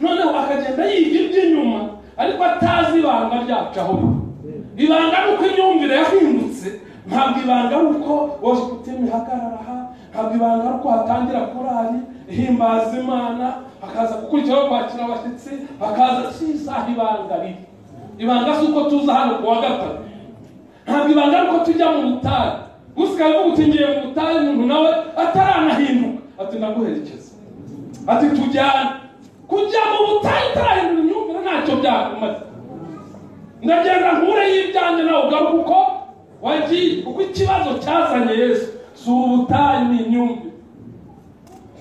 Noneho akagenda yiga iby'inyuma ariko atazi ibanga ryacu aho biri. Ibanga ni uko imyumvire yahindutse, ntabwo ibanga ari uko worship team ihagarara aha, ntabwo ibanga ari uko hatangira korali ihimbaza Imana, hakaza gukurikiraho kwakira abashyitsi, hakaza si isaha ibanga riri. Ibanga si uko tuza hano ku wa gatatu, ntabwo ibanga ari uko tujya mu butayu. Gusa ukavuga uti ngiye mu butayu, umuntu nawe ataranahinduka ati ndaguherekeza, ati tujyane. Kujya mu butayu utarahindura imyumvire ntacyo byakumaze. Ndagenda nkure y'ibyanjye nawe ugaruka uko wagiye, kuko ikibazo cyazanye Yesu si ubutayu, ni imyumvire.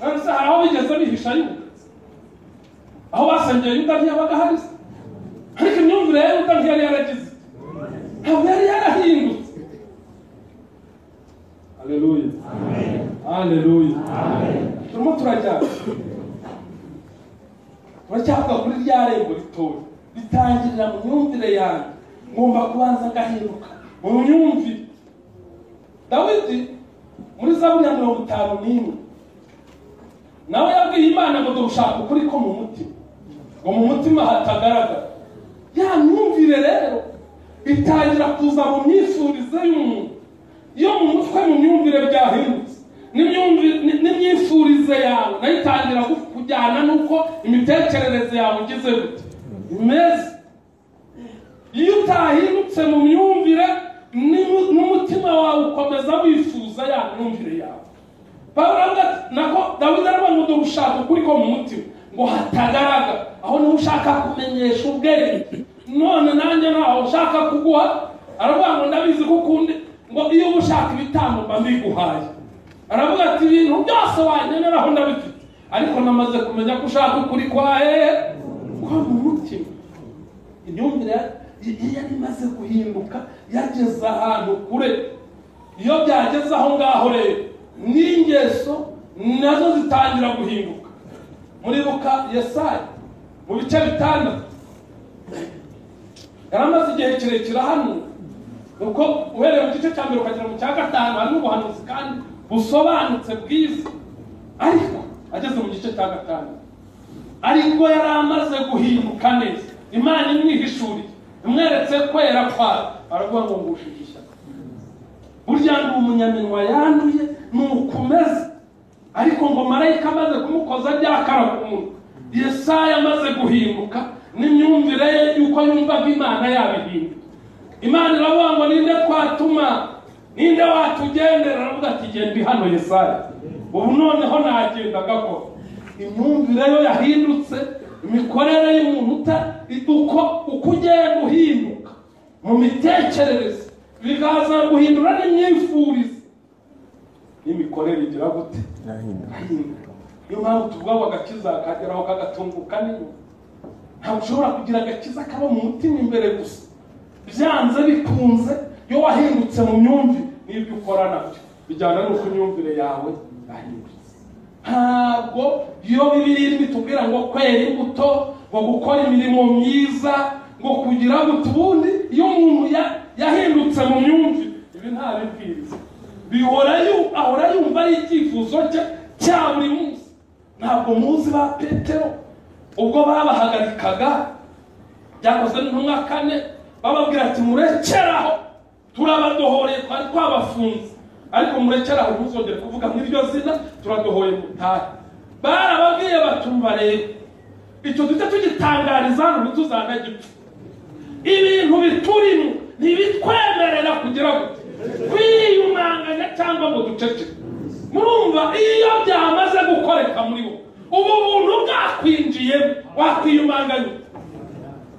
None hari aho bigeze bihisha Yuda? Aho basengeye Yuda ntiyabaga ahari se? Ariko imyumvire ya Yuda ntiyari yaragize, ntabwo yari yarahindutse. Aleluya, aleluya. Turimo turajyana, turacyavuga kuri rya rembo ritoya bitangirira mu myumvire yanjye. Ngomba kubanza ngahinduka mu myumvire. Dawidi muri Zaburi ya 51 nawe yabwiye Imana ngo dushaka ukuri ko mu mutima, ngo mu mutima hatagaragara. Ya myumvire rero itangira kuza mu myifurize y'umuntu. Iyo mu mutwe mu myumvire byahindutse, n'imyifurize yawe nayo itangira kujyana n'uko imitekerereze yawe igize gute imeze. Iyo utahindutse mu myumvire, n'umutima wawe ukomeza wifuza ya myumvire yawe. Nako Dawidi aravuga ngo dushaka ukuri ko mu mutima ngo hatagaragara, aho niho ushaka kumenyesha ubwenge. None nanjye ntaho ushaka kuguha, aravuga ngo ndabizi ko ukundi, ngo iyo uba ushaka ibitambo mba mbiguhaye. Aravuga ati ibintu byose wankeneraho ndabifite, Ariko namaze kumenya ko ushaka ukuri kwa kwa mu mutima. Imyumvire yari imaze guhinduka, yageze ahantu kure. Iyo byageze aho ngaho rero n'ingeso nazo zitangira guhinduka. Muribuka Yesaya mu bice 6 yaramaze igihe kirekire hano, uko uhereye mu gice cya mbere ukagera mu cya 5 harimo ubuhanuzi kandi busobanutse bwiza. Ariko ageze mu gice cya 5 ariko yari amaze guhinduka neza, Imana imwihishuriye, imweretse kwera kwayo, aravuga ngo ngushije ishyaka. Burya ndi umunyaminwa yanduye nukomeza. Ariko ngo marayika amaze kumukoza ryakara ku munwa, Yesaya amaze guhinduka n'imyumvire ye yuko yumvaga Imana yabihinduye. Imana iravuga ngo ninde twatuma, ninde watugendera? Aravuga ati genda hano Yesaya, ubu noneho nagenda gakora. Imyumvire yo yahindutse, imikorere y'umuntu uko ugenda uhinduka mu mitekerereze bikaza guhindura n'imyifurize n'imikorere igira gute? Niyo mpamvu tuvuga ngo agakiza kageraho kagatunguka n'inyuma. Ntabwo ushobora kugira agakiza kaba mu mutima imbere gusa, byanze bikunze iyo wahindutse mu myumvire n'ibyo ukora nabyo bijyana n'uko imyumvire yawe yahindutse. Ntabwo iyo Bibiliya itubwira ngo kwera imbuto, ngo gukora imirimo myiza, ngo kugira ngo ubundi iyo umuntu yahindutse mu myumvire ibi ntabibwiriza, bihora ahora yumva ari icyifuzo cye cya buri munsi. Ntabwo muzi ba Petero ubwo babahagarikaga, byakozwe n'intumwa 4, bababwira ati murekeraho, turabadohoreye, twari twabafunze, ariko murekeraho ntuzongere kuvuga nk'iryo zina, turadohoye mutahe. Barababwiye batumva rero icyo duce tugitangariza hano ntituzanagipfa. Ibintu biturimo ntibitwemerera kugira gute kwiyumanganya cyangwa ngo duceceke. Murumva iyo byamaze gukoreka muri wo, ubu buntu bwakwinjiye, wakwiyumanganya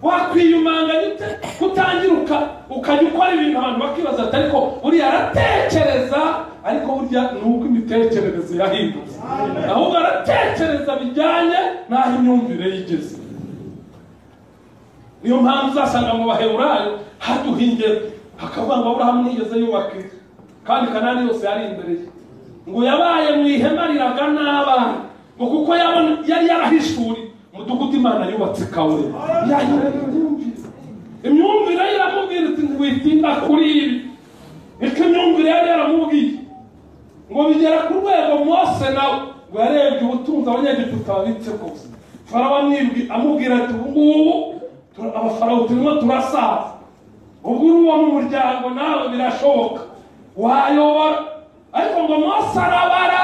wakwiyumanganya ute? Kutangiruka ukajya ukora ibintu abantu bakibaza ati ariko buriya aratekereza, ariko burya nuko imitekerereze yahindutse, ahubwo aratekereza bijyanye n'aho imyumvire yigeze. Niyo mpamvu uzasanga mu Baheburayo haduha ingero, hakavuga ngo Aburahamu ntiyigeze yubaka inzu kandi Kanani yose yari imbere ye, ngo yabaye mu ihema riraga n'abana, ngo kuko yari yarahishuriye umudugudu Imana yubatse kawure. Imyumvire ye iramubwira iti ntiwitinda kuri ibi. Niko imyumvire yari yaramubwiye. Ngo bigera ku rwego Mose nawe ngo yarebye ubutunzi Abanyegiputa babitse bwose, Farawo amubwira ati ubu ngubu abafarawo turimo turasaza, ubwo uri uwo mu muryango nawe birashoboka wayobora. Ariko ngo Mose arabara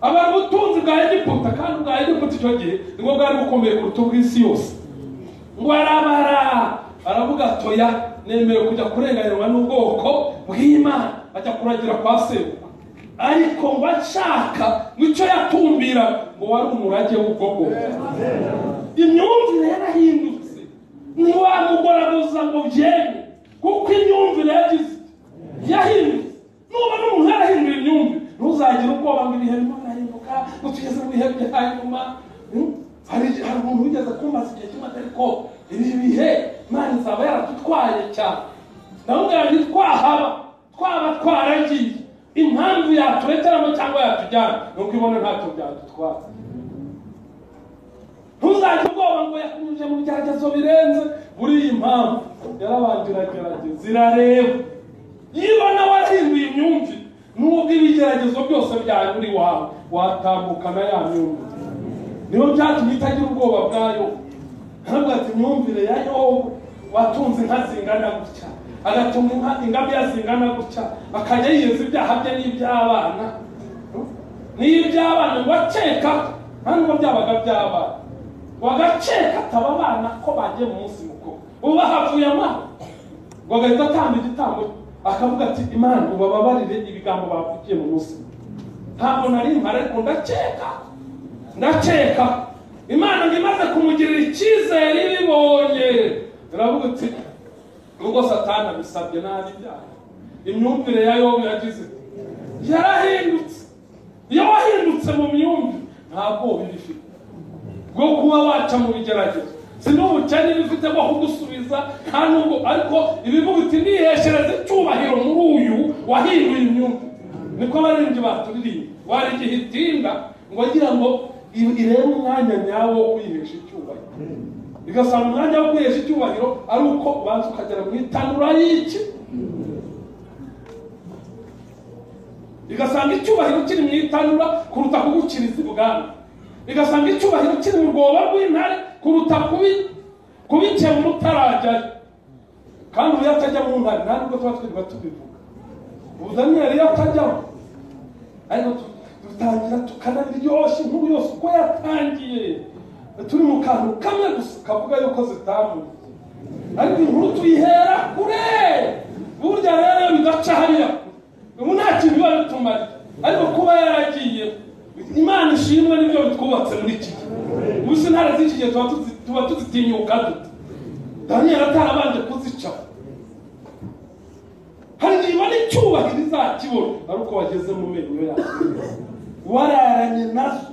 abara ubutunzi bwa Egiputa, kandi ubwa Egiputa icyo gihe nibwo bwari bukomeye kuruta ubw'isi yose. Ngo arabara aravuga atoya nemewe kujya kurenganirwa n'ubwoko bw'Imana, ajya kuragira kwa sebukwe. Ariko ngo ashaka ngo icyo yatumbira ngo wari umurage w'ubwoko. Imyumvire yarahindutse, ntiwamugoragoza ngo byeme, kuko imyumvire yagize yahindutse. Nubona umuntu yarahinduye imyumvire ntuzagire ubwoba ngo ibihe birimo birahinduka, ngo tugeze mu bihe bya nyuma. Hari umuntu wigeze kumbaza igihe kimwe ariko ibi bihe Imana izaba yaradutwaye cyane, ndamubwira nti twahaba twaba twaragiye, impamvu yatureteramo cyangwa yatujyana nuko ibona ntacyo byadutwara. Ntuzagire ubwoba ngo yakunyujije mu bigeragezo birenze, buriya impamvu yarabanje iragerageza irareba, niba nawe wahinduye imyumvire nubwo ibigeragezo byose byanyura iwawe watambukana ya myumvire. Niyo byatumye itagira ubwoba bwayo. Ntabwo ati imyumvire ya Yobu watunze inka zingana gutya, agatunga inka ingamiya zingana gutya, akajya yiyeza ibyaha bye n'iby'abana n'iby'abana, ngo akeka nta nubwo byabaga by'abana, ngo agakeka ataba abana ko bagiye mu munsi mukuru, ubu bahavuye amahoro, ngo agahita atamba igitambo akavuga ati Imana ubababarire ibigambo bavugiye mu munsi, ntabwo nari mpari ariko ndakeka ndakeka. Imana ngo imaze kumugirira icyizere ibibonye iravuga iti nubwo Satani abisabye nabi ibyaha. Imyumvire ya Yobu yagize yarahindutse. Iyo wahindutse mu myumvire Ntabwo bibifite bwo kuba waca mu bigeragezo, si n'ubukene bifite bwo kugusubiza, nta nubwo, ariko ibivuga uti niheshereze icyubahiro muri uyu wahinduye imyumvire. Niko abaririmbyi baturirimba, wari igihe itinda ngo agira ngo irebe umwanya nyawo wo kwihesha icyubahiro, igasanga umwanya wo kwihesha icyubahiro ari uko ubanza ukagera mu itanura y'iki, igasanga icyubahiro kiri mu itanura kuruta kugukiriza ibwami, igasanga icyubahiro kiri mu rwobo rw'intare kuruta kubikemura utarajyayo. Kandi ubu iyo atajya mu ntare nta nubwo tuba twirirwa tubivuga. Ubu Daniyeli iyo atajyamo, ariko dutangira tukanaryoshya inkuru yose uko yatangiye, turi mu kantu kamwe gusa kavuga yuko zitamuye, ariko inkuru tuyihera kure. Burya rero iyo bidaca hariya ubu nta kintu biba bitumariye, ariko kuba yaragiye, Imana ishimwe nibyo bitwubatse muri iki gihe. Ubu se intare z'iki gihe tuba tuzitinyuka dute? Daniyeli atarabanje kuzicaho. Hari igihe ibona icyubahiro izakibona ari uko wageze mu menyo yazo, wararanye nazo,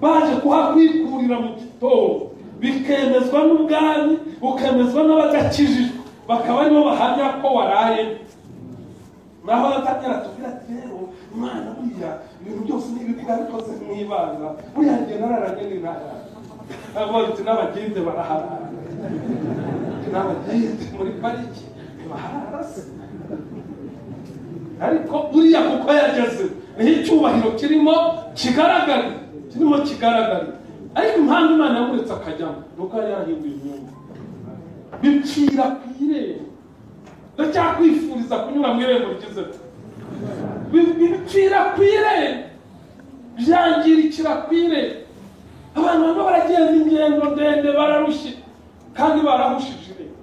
baje kuhakwikurira mu gitondo, bikemezwa n'ubwami, bukemezwa n'abadakijijwe, bakaba aribo bahamya ko waraye. Naho yatangira atubwira ati rero Imana buriya ibintu byose n'ibivuga bikoze mu ibanga, buriya njye nararanye n'intare. Avuga ati n'abagende baraharara, n'abagende muri pariki ntibaharara se. Ariko buriya kuko yageze niho icyubahiro kirimo kigaragara, kirimo kigaragara. Ariko impamvu Imana yamuretse akajyamo ni uko yari yarahinduye imyumvire, bipfira ku irembo. Ndacyakwifuriza kunyura mu irembo rigize bipfira ku irembo, byangirikira ku irembo. Abantu bamwe baragenda ingendo ndende bararushye kandi barahushije irembo,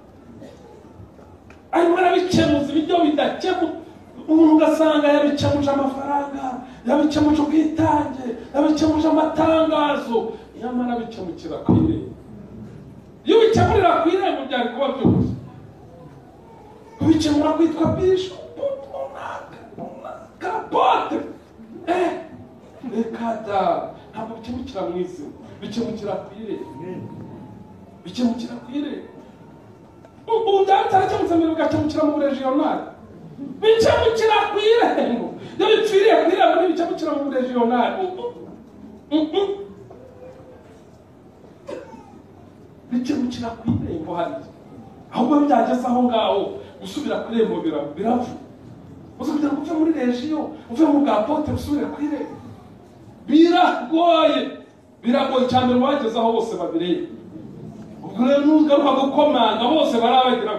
arimo arabikemuza ibiryo bidakemuka. Umuntu ugasanga yabikemuje amafaranga, yabikemuje ubwitange, yabikemuje amatangazo, nyamara bikemukira ku irembo. Iyo ubikemurira ku irembo byari kuba byoroshye. Kubikemura kwitwa bishopu runaka runaka apotre, reka da, ntabwo bikemukira mu izina, bikemukira ku irembo, bikemukira ku irembo. Ubu byaba bitarakemutse mbere bigakemukira mu burejiyonari, bikemukira ku irembo. Iyo bipfiriye ku irembo ntibikemukira mu burejiyonari, bikemukira ku irembo hariya. Ahubwo byageze aho ngaho gusubira ku irembo biravu. Uza kugira ngo uve muri regiyo, uve mu bwa pote, usubire ku irembo biragoye, biragoye cyane. Wageze aho bose babireba, ubwo rero nugaruka gukomanga bose barabagira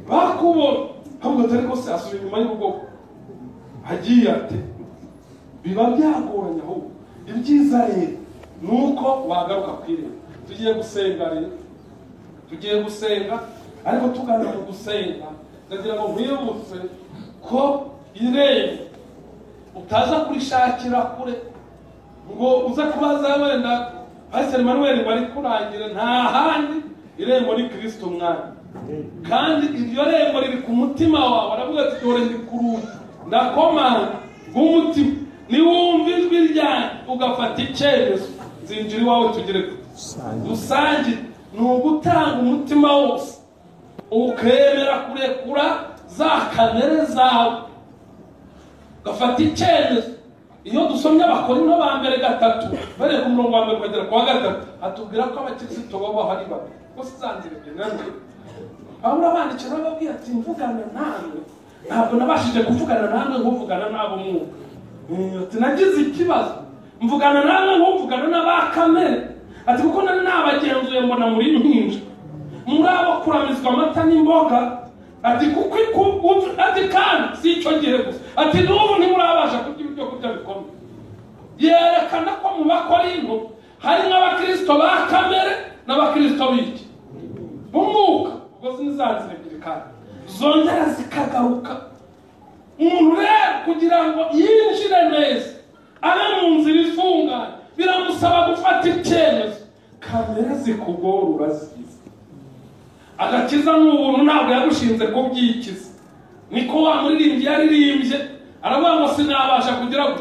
bakubona, ahubwo atari ko se asubira inyuma y'urugo agiye ate, biba byagoranye. Ahubwo ibyiza rero ni uko wagaruka ku irembo. Tugiye gusenga rero, tugiye gusenga, ariko tugana mu gusenga ndagira ngo nkwibutse ko irembo utaza kurishakira kure ngo uze kubaza wenda Pastor Emmanuel ngo ari kurangire, nta handi irembo ni Kristo Umwami. Kandi iryo rembo riri ku mutima wawe. Aravuga ati dore ndi ku rugi ndakomanga rw'umutima, niwumva ijwi ryanjye ugafata icyemezo nzinjira iwawe tugere dusangire. Ni ugutanga umutima wose, ukemera kurekura za kamere zawe, ugafata icyemezo. Iyo dusomye Abakorinto ba mbere 3 bari ku murongo wa mbere kugera ku wa 3, atubwira ko abakristo babaho ari babiri. Bose zanzira ebyiri nanjye Pawulo abandikira ababwira ati mvugana namwe, ntabwo nabashije kuvugana namwe nk'uvugana n'abo mwuka. Ati nagize ikibazo, mvugana namwe nk'uvugana n'aba kamere. Ati kuko nari nabagenzuye mbona muri impinja, muri abo kuramizwa amata n'imboga. Ati kuko ati kandi si icyo gihe gusa, ati n'ubu ntimurabasha kurya ibyo kurya bikomeye. Yerekana ko mu Bakorinto hari n'abakristo ba kamere n'abakristo b'iki b'umwuka. Ubwo ni za nzira ebyiri kandi zongera zikagaruka. Umuntu rero kugira ngo yinjire neza abe mu nzira ifunganye, biramusaba gufata icyemezo. Kamere zikugora urazizi. Agakiza ni ubuntu, ntabwo yagushinze kubyikiza. Niko wa muririmbyi yaririmbye aravuga ngo sinabasha kugira ngo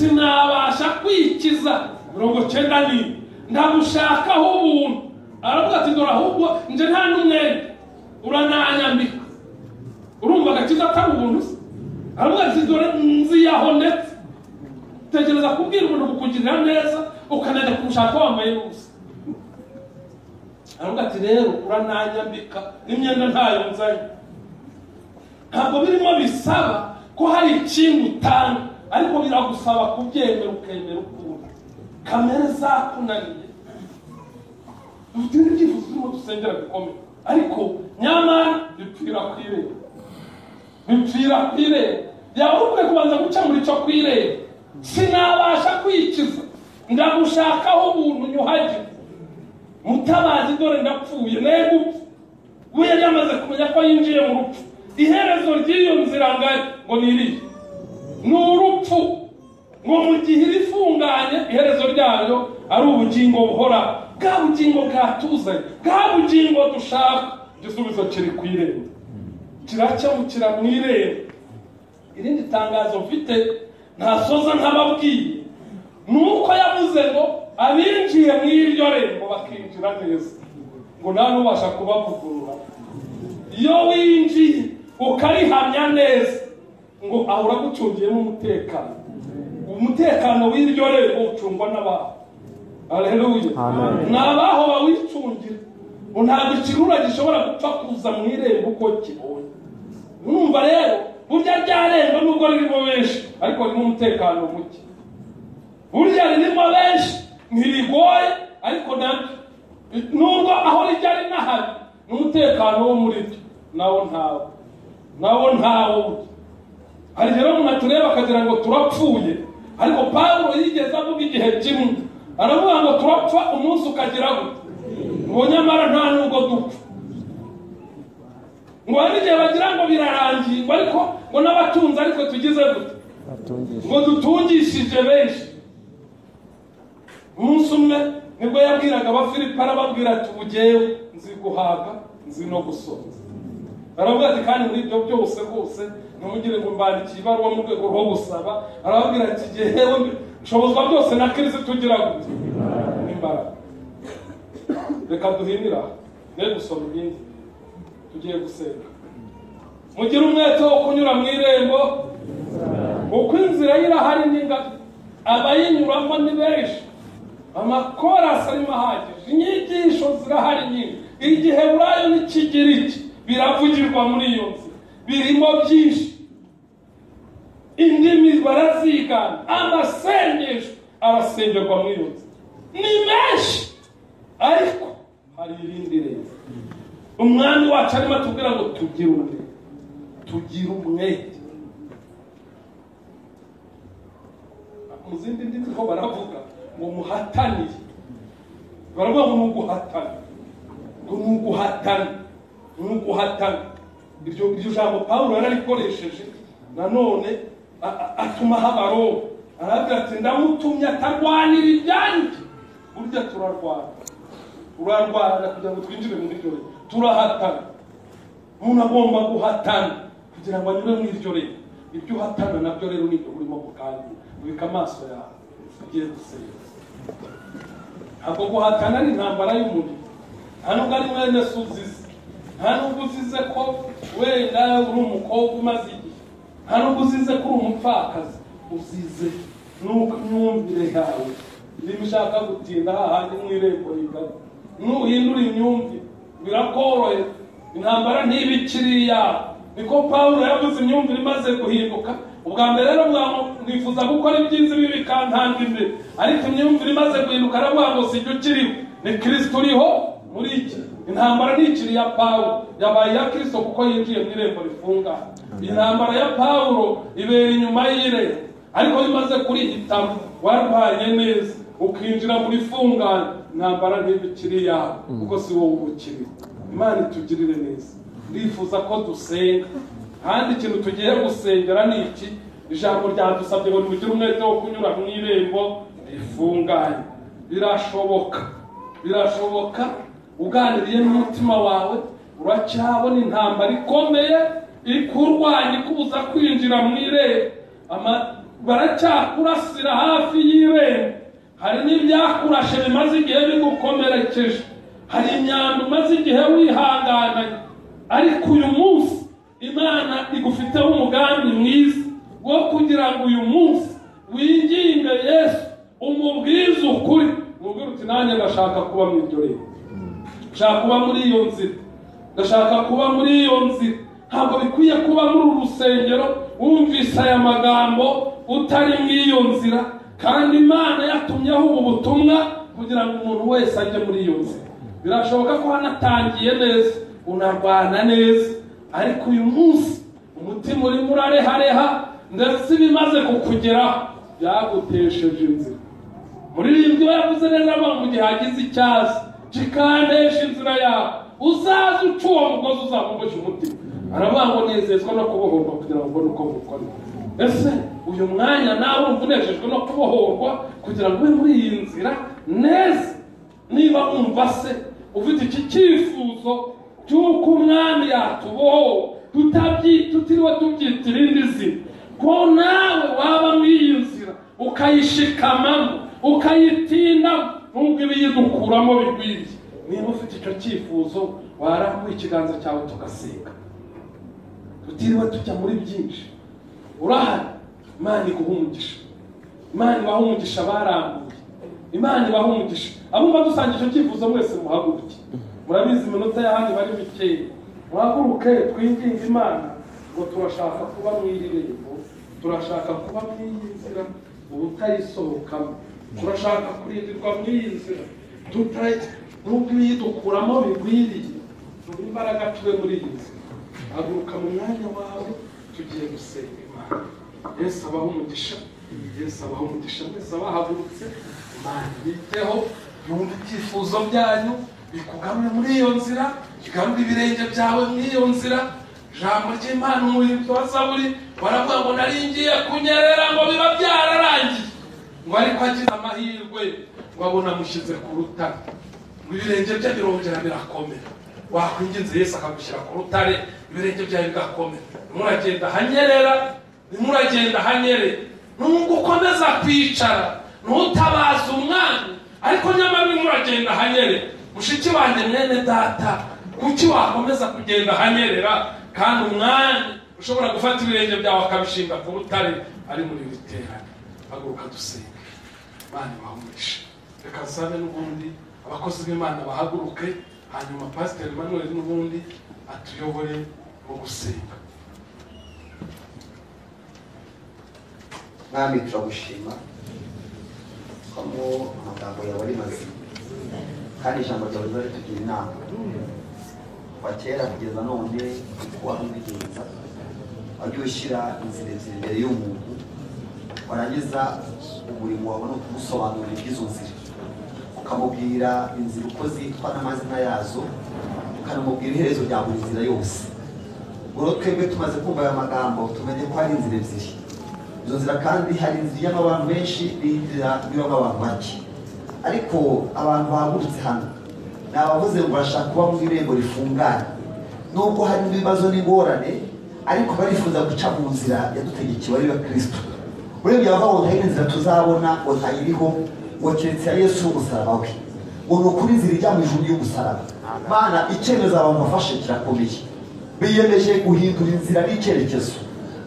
Sinabasha kwikiza. 94 ndagushakaho ubuntu. Aravuga ati dore ahubwo nje nta n'umwenda urananyambika. Urumva agakiza atari ubuntu se? Aravuga ati dore nziyaho ndetse. Tekereza kubwira umuntu kukugirira neza ukanajya kumushaka wambaye ubusa. Aravuga ati rero urananyambika n'imyenda ntayo nzanye. Ntabwo birimo bisaba ko hari ikintu utanga, ariko biragusaba kubyemera ukemera ukuntu kamere zakunaniye. Dufite ibyifuzo turimo dusengera bikomeye, ariko nyamara bipfira ku irembo, bipfira ku irembo. Yaba ukwiye kubanza guca muri cyo ku irembo. Sinabasha kwikiza, ndagushakaho ubuntu nyuhagira. Mutabazi dore ndapfuye, negupfa. We yari yamaze kumenya ko yinjiye mu rupfu. Iherezo ry'iyo nzira ngari ngo ni irihe? Ni urupfu. Ngo mu gihe irifunganye iherezo ryayo ari ubugingo buhoraho, bwa bugingo bwatuzanye, bwa bugingo dushaka. Igisubizo kiri ku irembo, kirakemukira mu irembo. Irindi tangazo mfite ntasoza ntababwiye ni uko yavuze ngo abinjiye mu iryo rembo bakinjira neza, ngo nta n'ubasha kubavugurura. Iyo winjiye ukarihamya neza ngo ahora agucungiyemo umutekano. Umutekano w'iryo rembo ucungwa n'abaho. Haleluya. Ni abaho bawicungira. Ntabwo ikirura gishobora gupfa kuza mu irembo uko kibonye. Urumva rero burya rya rembo nubwo ririmo benshi ariko ririmo umutekano muke. Burya ririmo benshi ntirigoye, ariko nabyo nubwo aho rijya ari n'ahari n'umutekano wo muri ryo nawo ntawo, nawo ntawo. Hari rero umuntu atureba akagira ngo turapfuye, ariko Pawulo yigeze avuga igihe kimwe aravuga ngo turapfa umunsi ukagira gute, ngo nyamara nta nubwo dupfa. Ngo hari igihe bagira ngo birarangiye, ngo ariko ngo n'abatunze ariko tugize gute, ngo dutungishije benshi. Umunsi umwe nibwo yabwiraga Abafilipi arababwira ati ubugewe nzi guhaga nzi no gusonza. Aravuga ati kandi muri ibyo byose rwose ntimugire ngo mbandikiye ibaruwa mu rwego rwo gusaba. Arababwira ati jyewe nshobozwa byose na Kristo ugira gute n'imbaraga. Reka duhinira ne gusoma ibindi, tugiye gusenga. Mugire umwete wo kunyura mu irembo, kuko inzira irahari n'ingari, abayinyuramo ni benshi, amakorasi arimo ahagije, inyigisho zirahari nyinshi. Igiheburayo n'Ikigiriki biravugirwa muri iyo nzira, birimo byinshi, indimi barazigana, amasengesho arasengerwa muri iyo nzira ni menshi. Ariko hari irindi rembo umwami wacu arimo atubwira ngo tugire umwete, tugire umwete. Mu zindi ndimi ho baravuga ngo muhatanire, baravuga ngo ni uguhatana, ngo ni uguhatana, ni uguhatana. Iryo jambo Pawulo yararikoresheje nanone atuma Abaroma, aravuga ati ndamutumye atarwanira ibyanjye. Burya turarwana, urarwana kugira ngo twinjire muri iryo rembo. Turahatana, umuntu agomba guhatana kugira ngo anyure muri iryo rembo. Ibyo uhatana nabyo rero nibyo urimo kuganira. Ubika amaso yawe ugiye gusenga. Ntabwo guhatana ari intambara y'umubiri, nta nubwo ari mwene se uzize, nta nubwo uzize ko wenda uri umukobwa umaze igihe, nta nubwo uzize ko uri umupfakazi, uzize nuko imyumvire yawe irimo ishaka gutinda hahandi mu irembo rigari. Nuhindura imyumvire birakorohera, intambara ntiba ikiri iyawe. Niko Pawulo yavuze imyumvire imaze guhinduka. Ubwa mbere rero mwifuza gukora ibyiza ibi bikantanga imbere, ariko imyumvire imaze guhinduka aravuga ngo sijya ukiriho, ni Kristo uriho muri iki. Intambara ntikiri iya Pawulo, yabaye iya Kristo kuko yinjiye mu irembo rifunganye. Intambara ya Pawulo ibera inyuma y'irembo, ariko bimaze kurihitamo warwanye neza ukinjira muri fungane, intambara ntibikiri iyawe kuko si wowe ubukiriho. Imana itugirire neza. Ndifuza ko dusenga, kandi ikintu tugiye gusengera ni iki? Ijambo ryadusabye ngo mugire umwete wo kunyura mu irembo rifunganye. Birashoboka, birashoboka. Uganiriye n'umutima wawe uracyabona intambara ikomeye ikurwanya ikubuza kwinjira mu irembo. baracyakurasira hafi y'irembo. Hari n'ibyakurashe bimaze igihe bigukomerekeje, hari imyanda umaze igihe wihangananye, ariko uyu munsi Imana igufiteho umugambi mwiza wo kugira ngo uyu munsi winginge Yesu, umubwize ukuri, umubwire uti nanjye ndashaka kuba mu iryo rembo, ndashaka kuba muri iyo nzira, ndashaka kuba muri iyo nzira. Ntabwo bikwiye kuba muri uru rusengero wumvise aya magambo utari muri iyo nzira, kandi Imana yatumyeho ubu butumwa kugira ngo umuntu wese ajye muri iyo nzira. Birashoboka ko wanatangiye neza, unarwana neza, ariko uyu munsi umutima urimo urarehareha, ndetse ibimaze kukugeraho byagutesheje inzira. Muririmbyi we yavuze neza ngo mu gihe hagize icyaza kikantesha inzira yawe, uzaze uca uwo mugozi uzamuboshye umutima. Aravuga ngo nezezwa no kubohorwa kugira ngo mbone uko mukora. Ese uyu mwanya nawe urumva unejejwe no kubohorwa kugira ngo ube muri iyi nzira neza? Niba wumva se ufite iki cyifuzo cy'uko umwami yatuboho tutiriwe tubyita irindi zina, ko nawe waba muri iyi nzira ukayishikamamo, ukayitindamo, nubwo ibiyidukuramo bigwiriye. Niba ufite icyo cyifuzo, warambuye ikiganza cyawe tugasenga, tutiriwe tujya muri byinshi. Urahari, Imana iguha umugisha, Imana ibaha umugisha barambuye, Imana ibaha umugisha. Abumva dusangiye icyo cyifuzo mwese muhaguruke. Murabizi iminota y'ahandi bari mikeya, muhaguruke twinginge Imana ngo turashaka kuba mu iri rembo, turashaka kuba mu iyi nzira ubutayisohokamo, turashaka kurindirwa mu iyi nzira nubwo ibiyidukuramo bigwiriye, tuba imbaraga tube muri iyi nzira. Haguruka mu mwanya wawe, tugiye gusenga Imana. Yesu abaha umugisha, Yesu abaha umugisha mwese abahagurutse. Imana ibiteho, yumve ibyifuzo byanyu, ikugarure muri iyo nzira, igarure ibirenge byawe muri iyo nzira. Ijambo ry'Imana umuhimbyi wa Zaburi baravuga ngo nari ngiye kunyerera ngo biba byararangiye, ngo ariko agize amahirwe ngo abona amushyize ku rutare, ngo ibirenge bye birongera birakomera. Wakwinginze Yesu akagushyira ku rutare, ibirenge byawe bigakomera. Nimuragenda hanyerera, nimuragenda hanyerera, nubwo ukomeza kwicara ntutabaze umwami, ariko nyamara nimuragenda hanyerera. Mushiki wanjye, mwene data, kuki wakomeza kugenda hanyerera kandi umwami ushobora gufata ibirenge byawe akabishinga ku rutare ari muri iri terane? Haguruka dusenge, Imana ibahe umugisha. Reka nsabe n'ubundi abakozi b'Imana bahaguruke, hanyuma Pasiteri Emmanuel n'ubundi atuyobore mu gusenga. Mwami, turagushima ko amagambo yawe ari mazima, kandi ijambo ryawe riba ritugira inama. Kuva kera kugeza none uko wari ubigenza, wajya ushyira inzira ebyiri imbere y'umuntu, warangiza umurimo wawe ni ukumusobanurira iby'izo nzira, ukamubwira inzira uko zitwa n'amazina yazo, ukanamubwira iherezo rya buri nzira yose. Ubwo twebwe tumaze kumva aya magambo, tumenye ko hari inzira ebyiri. Izo nzira kandi hari inzira ijyamo abantu benshi n'inzira ibamo abantu bake. Ariko abantu bahagurutse hano ni abavuze ngo barashaka kuba mu irembo rifunganye, nubwo harimo ibibazo n'ingorane, ariko barifuza guca mu nzira yadutegekewe ari yo Kristo. Urebye abavuga ngo nta yindi nzira tuzabona, ngo ntayiriho, ngo keretse ya Yesu y'umusaraba we, ngo ni ukuri inzira ijya mu ijuru y'umusaraba. Mana, icyemezo abantu bafashe kirakomeye. Biyemeje guhindura inzira n'icyerekezo,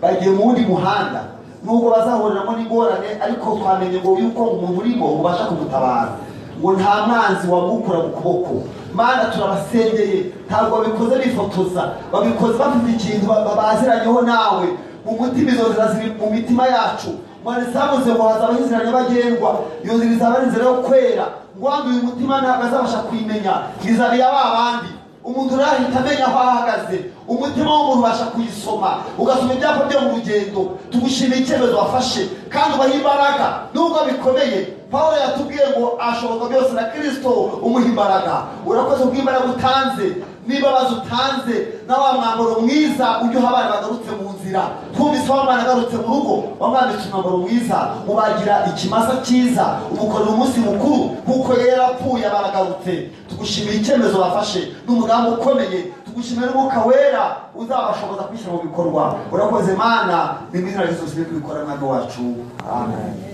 bagiye mu wundi muhanda, nubwo bazahuriramo n'ingorane, ariko twamenye ngo yuko umuntu urimo ubasha kumutabara, ngo nta mwanzi wamukura mu kuboko. Mana, turabasengeye, ntabwo babikoze bifotoza, babikoze bafite ikintu baziranyeho nawe mu mutima. Izo nzira ziri mu mitima yacu. Mwanditsi yavuze ngo hazabaho inzira nyabagendwa, iyo nzira izaba ari inzira yo kwera, ngo wanduye umutima ntabwo azabasha kuyimenya, izaba iya ba bandi. Umuntu urahita amenya aho ahagaze, umutima w'umuntu ubasha kuyisoma, ugasoma ibyapa byo mu rugendo. Tugushimiye icyemezo wafashe, kandi ubaha imbaraga nubwo bikomeye. Pawulo yatubwiye ngo ashoboka byose na Kristo umuha imbaraga. Urakoze kubw'imbaraga utanze, n'imbabazi utanze, na wa mwambaro mwiza ujya uha abana bagarutse mu nzira. Twumvise wa mwana agarutse mu rugo, wamwambitse umwambaro mwiza, mubagira ikimasa cyiza, umukorera umunsi mukuru kuko yari yarapfuye baragarutse. Tugushimiye icyemezo bafashe n'umugambi ukomeye. Tugushimira n'Umwuka Wera uzabashoboza kwishyira mu bikorwa. Urakoze Mana, ni mu izina rya Yesu kubikora, Mwami wacu, amen.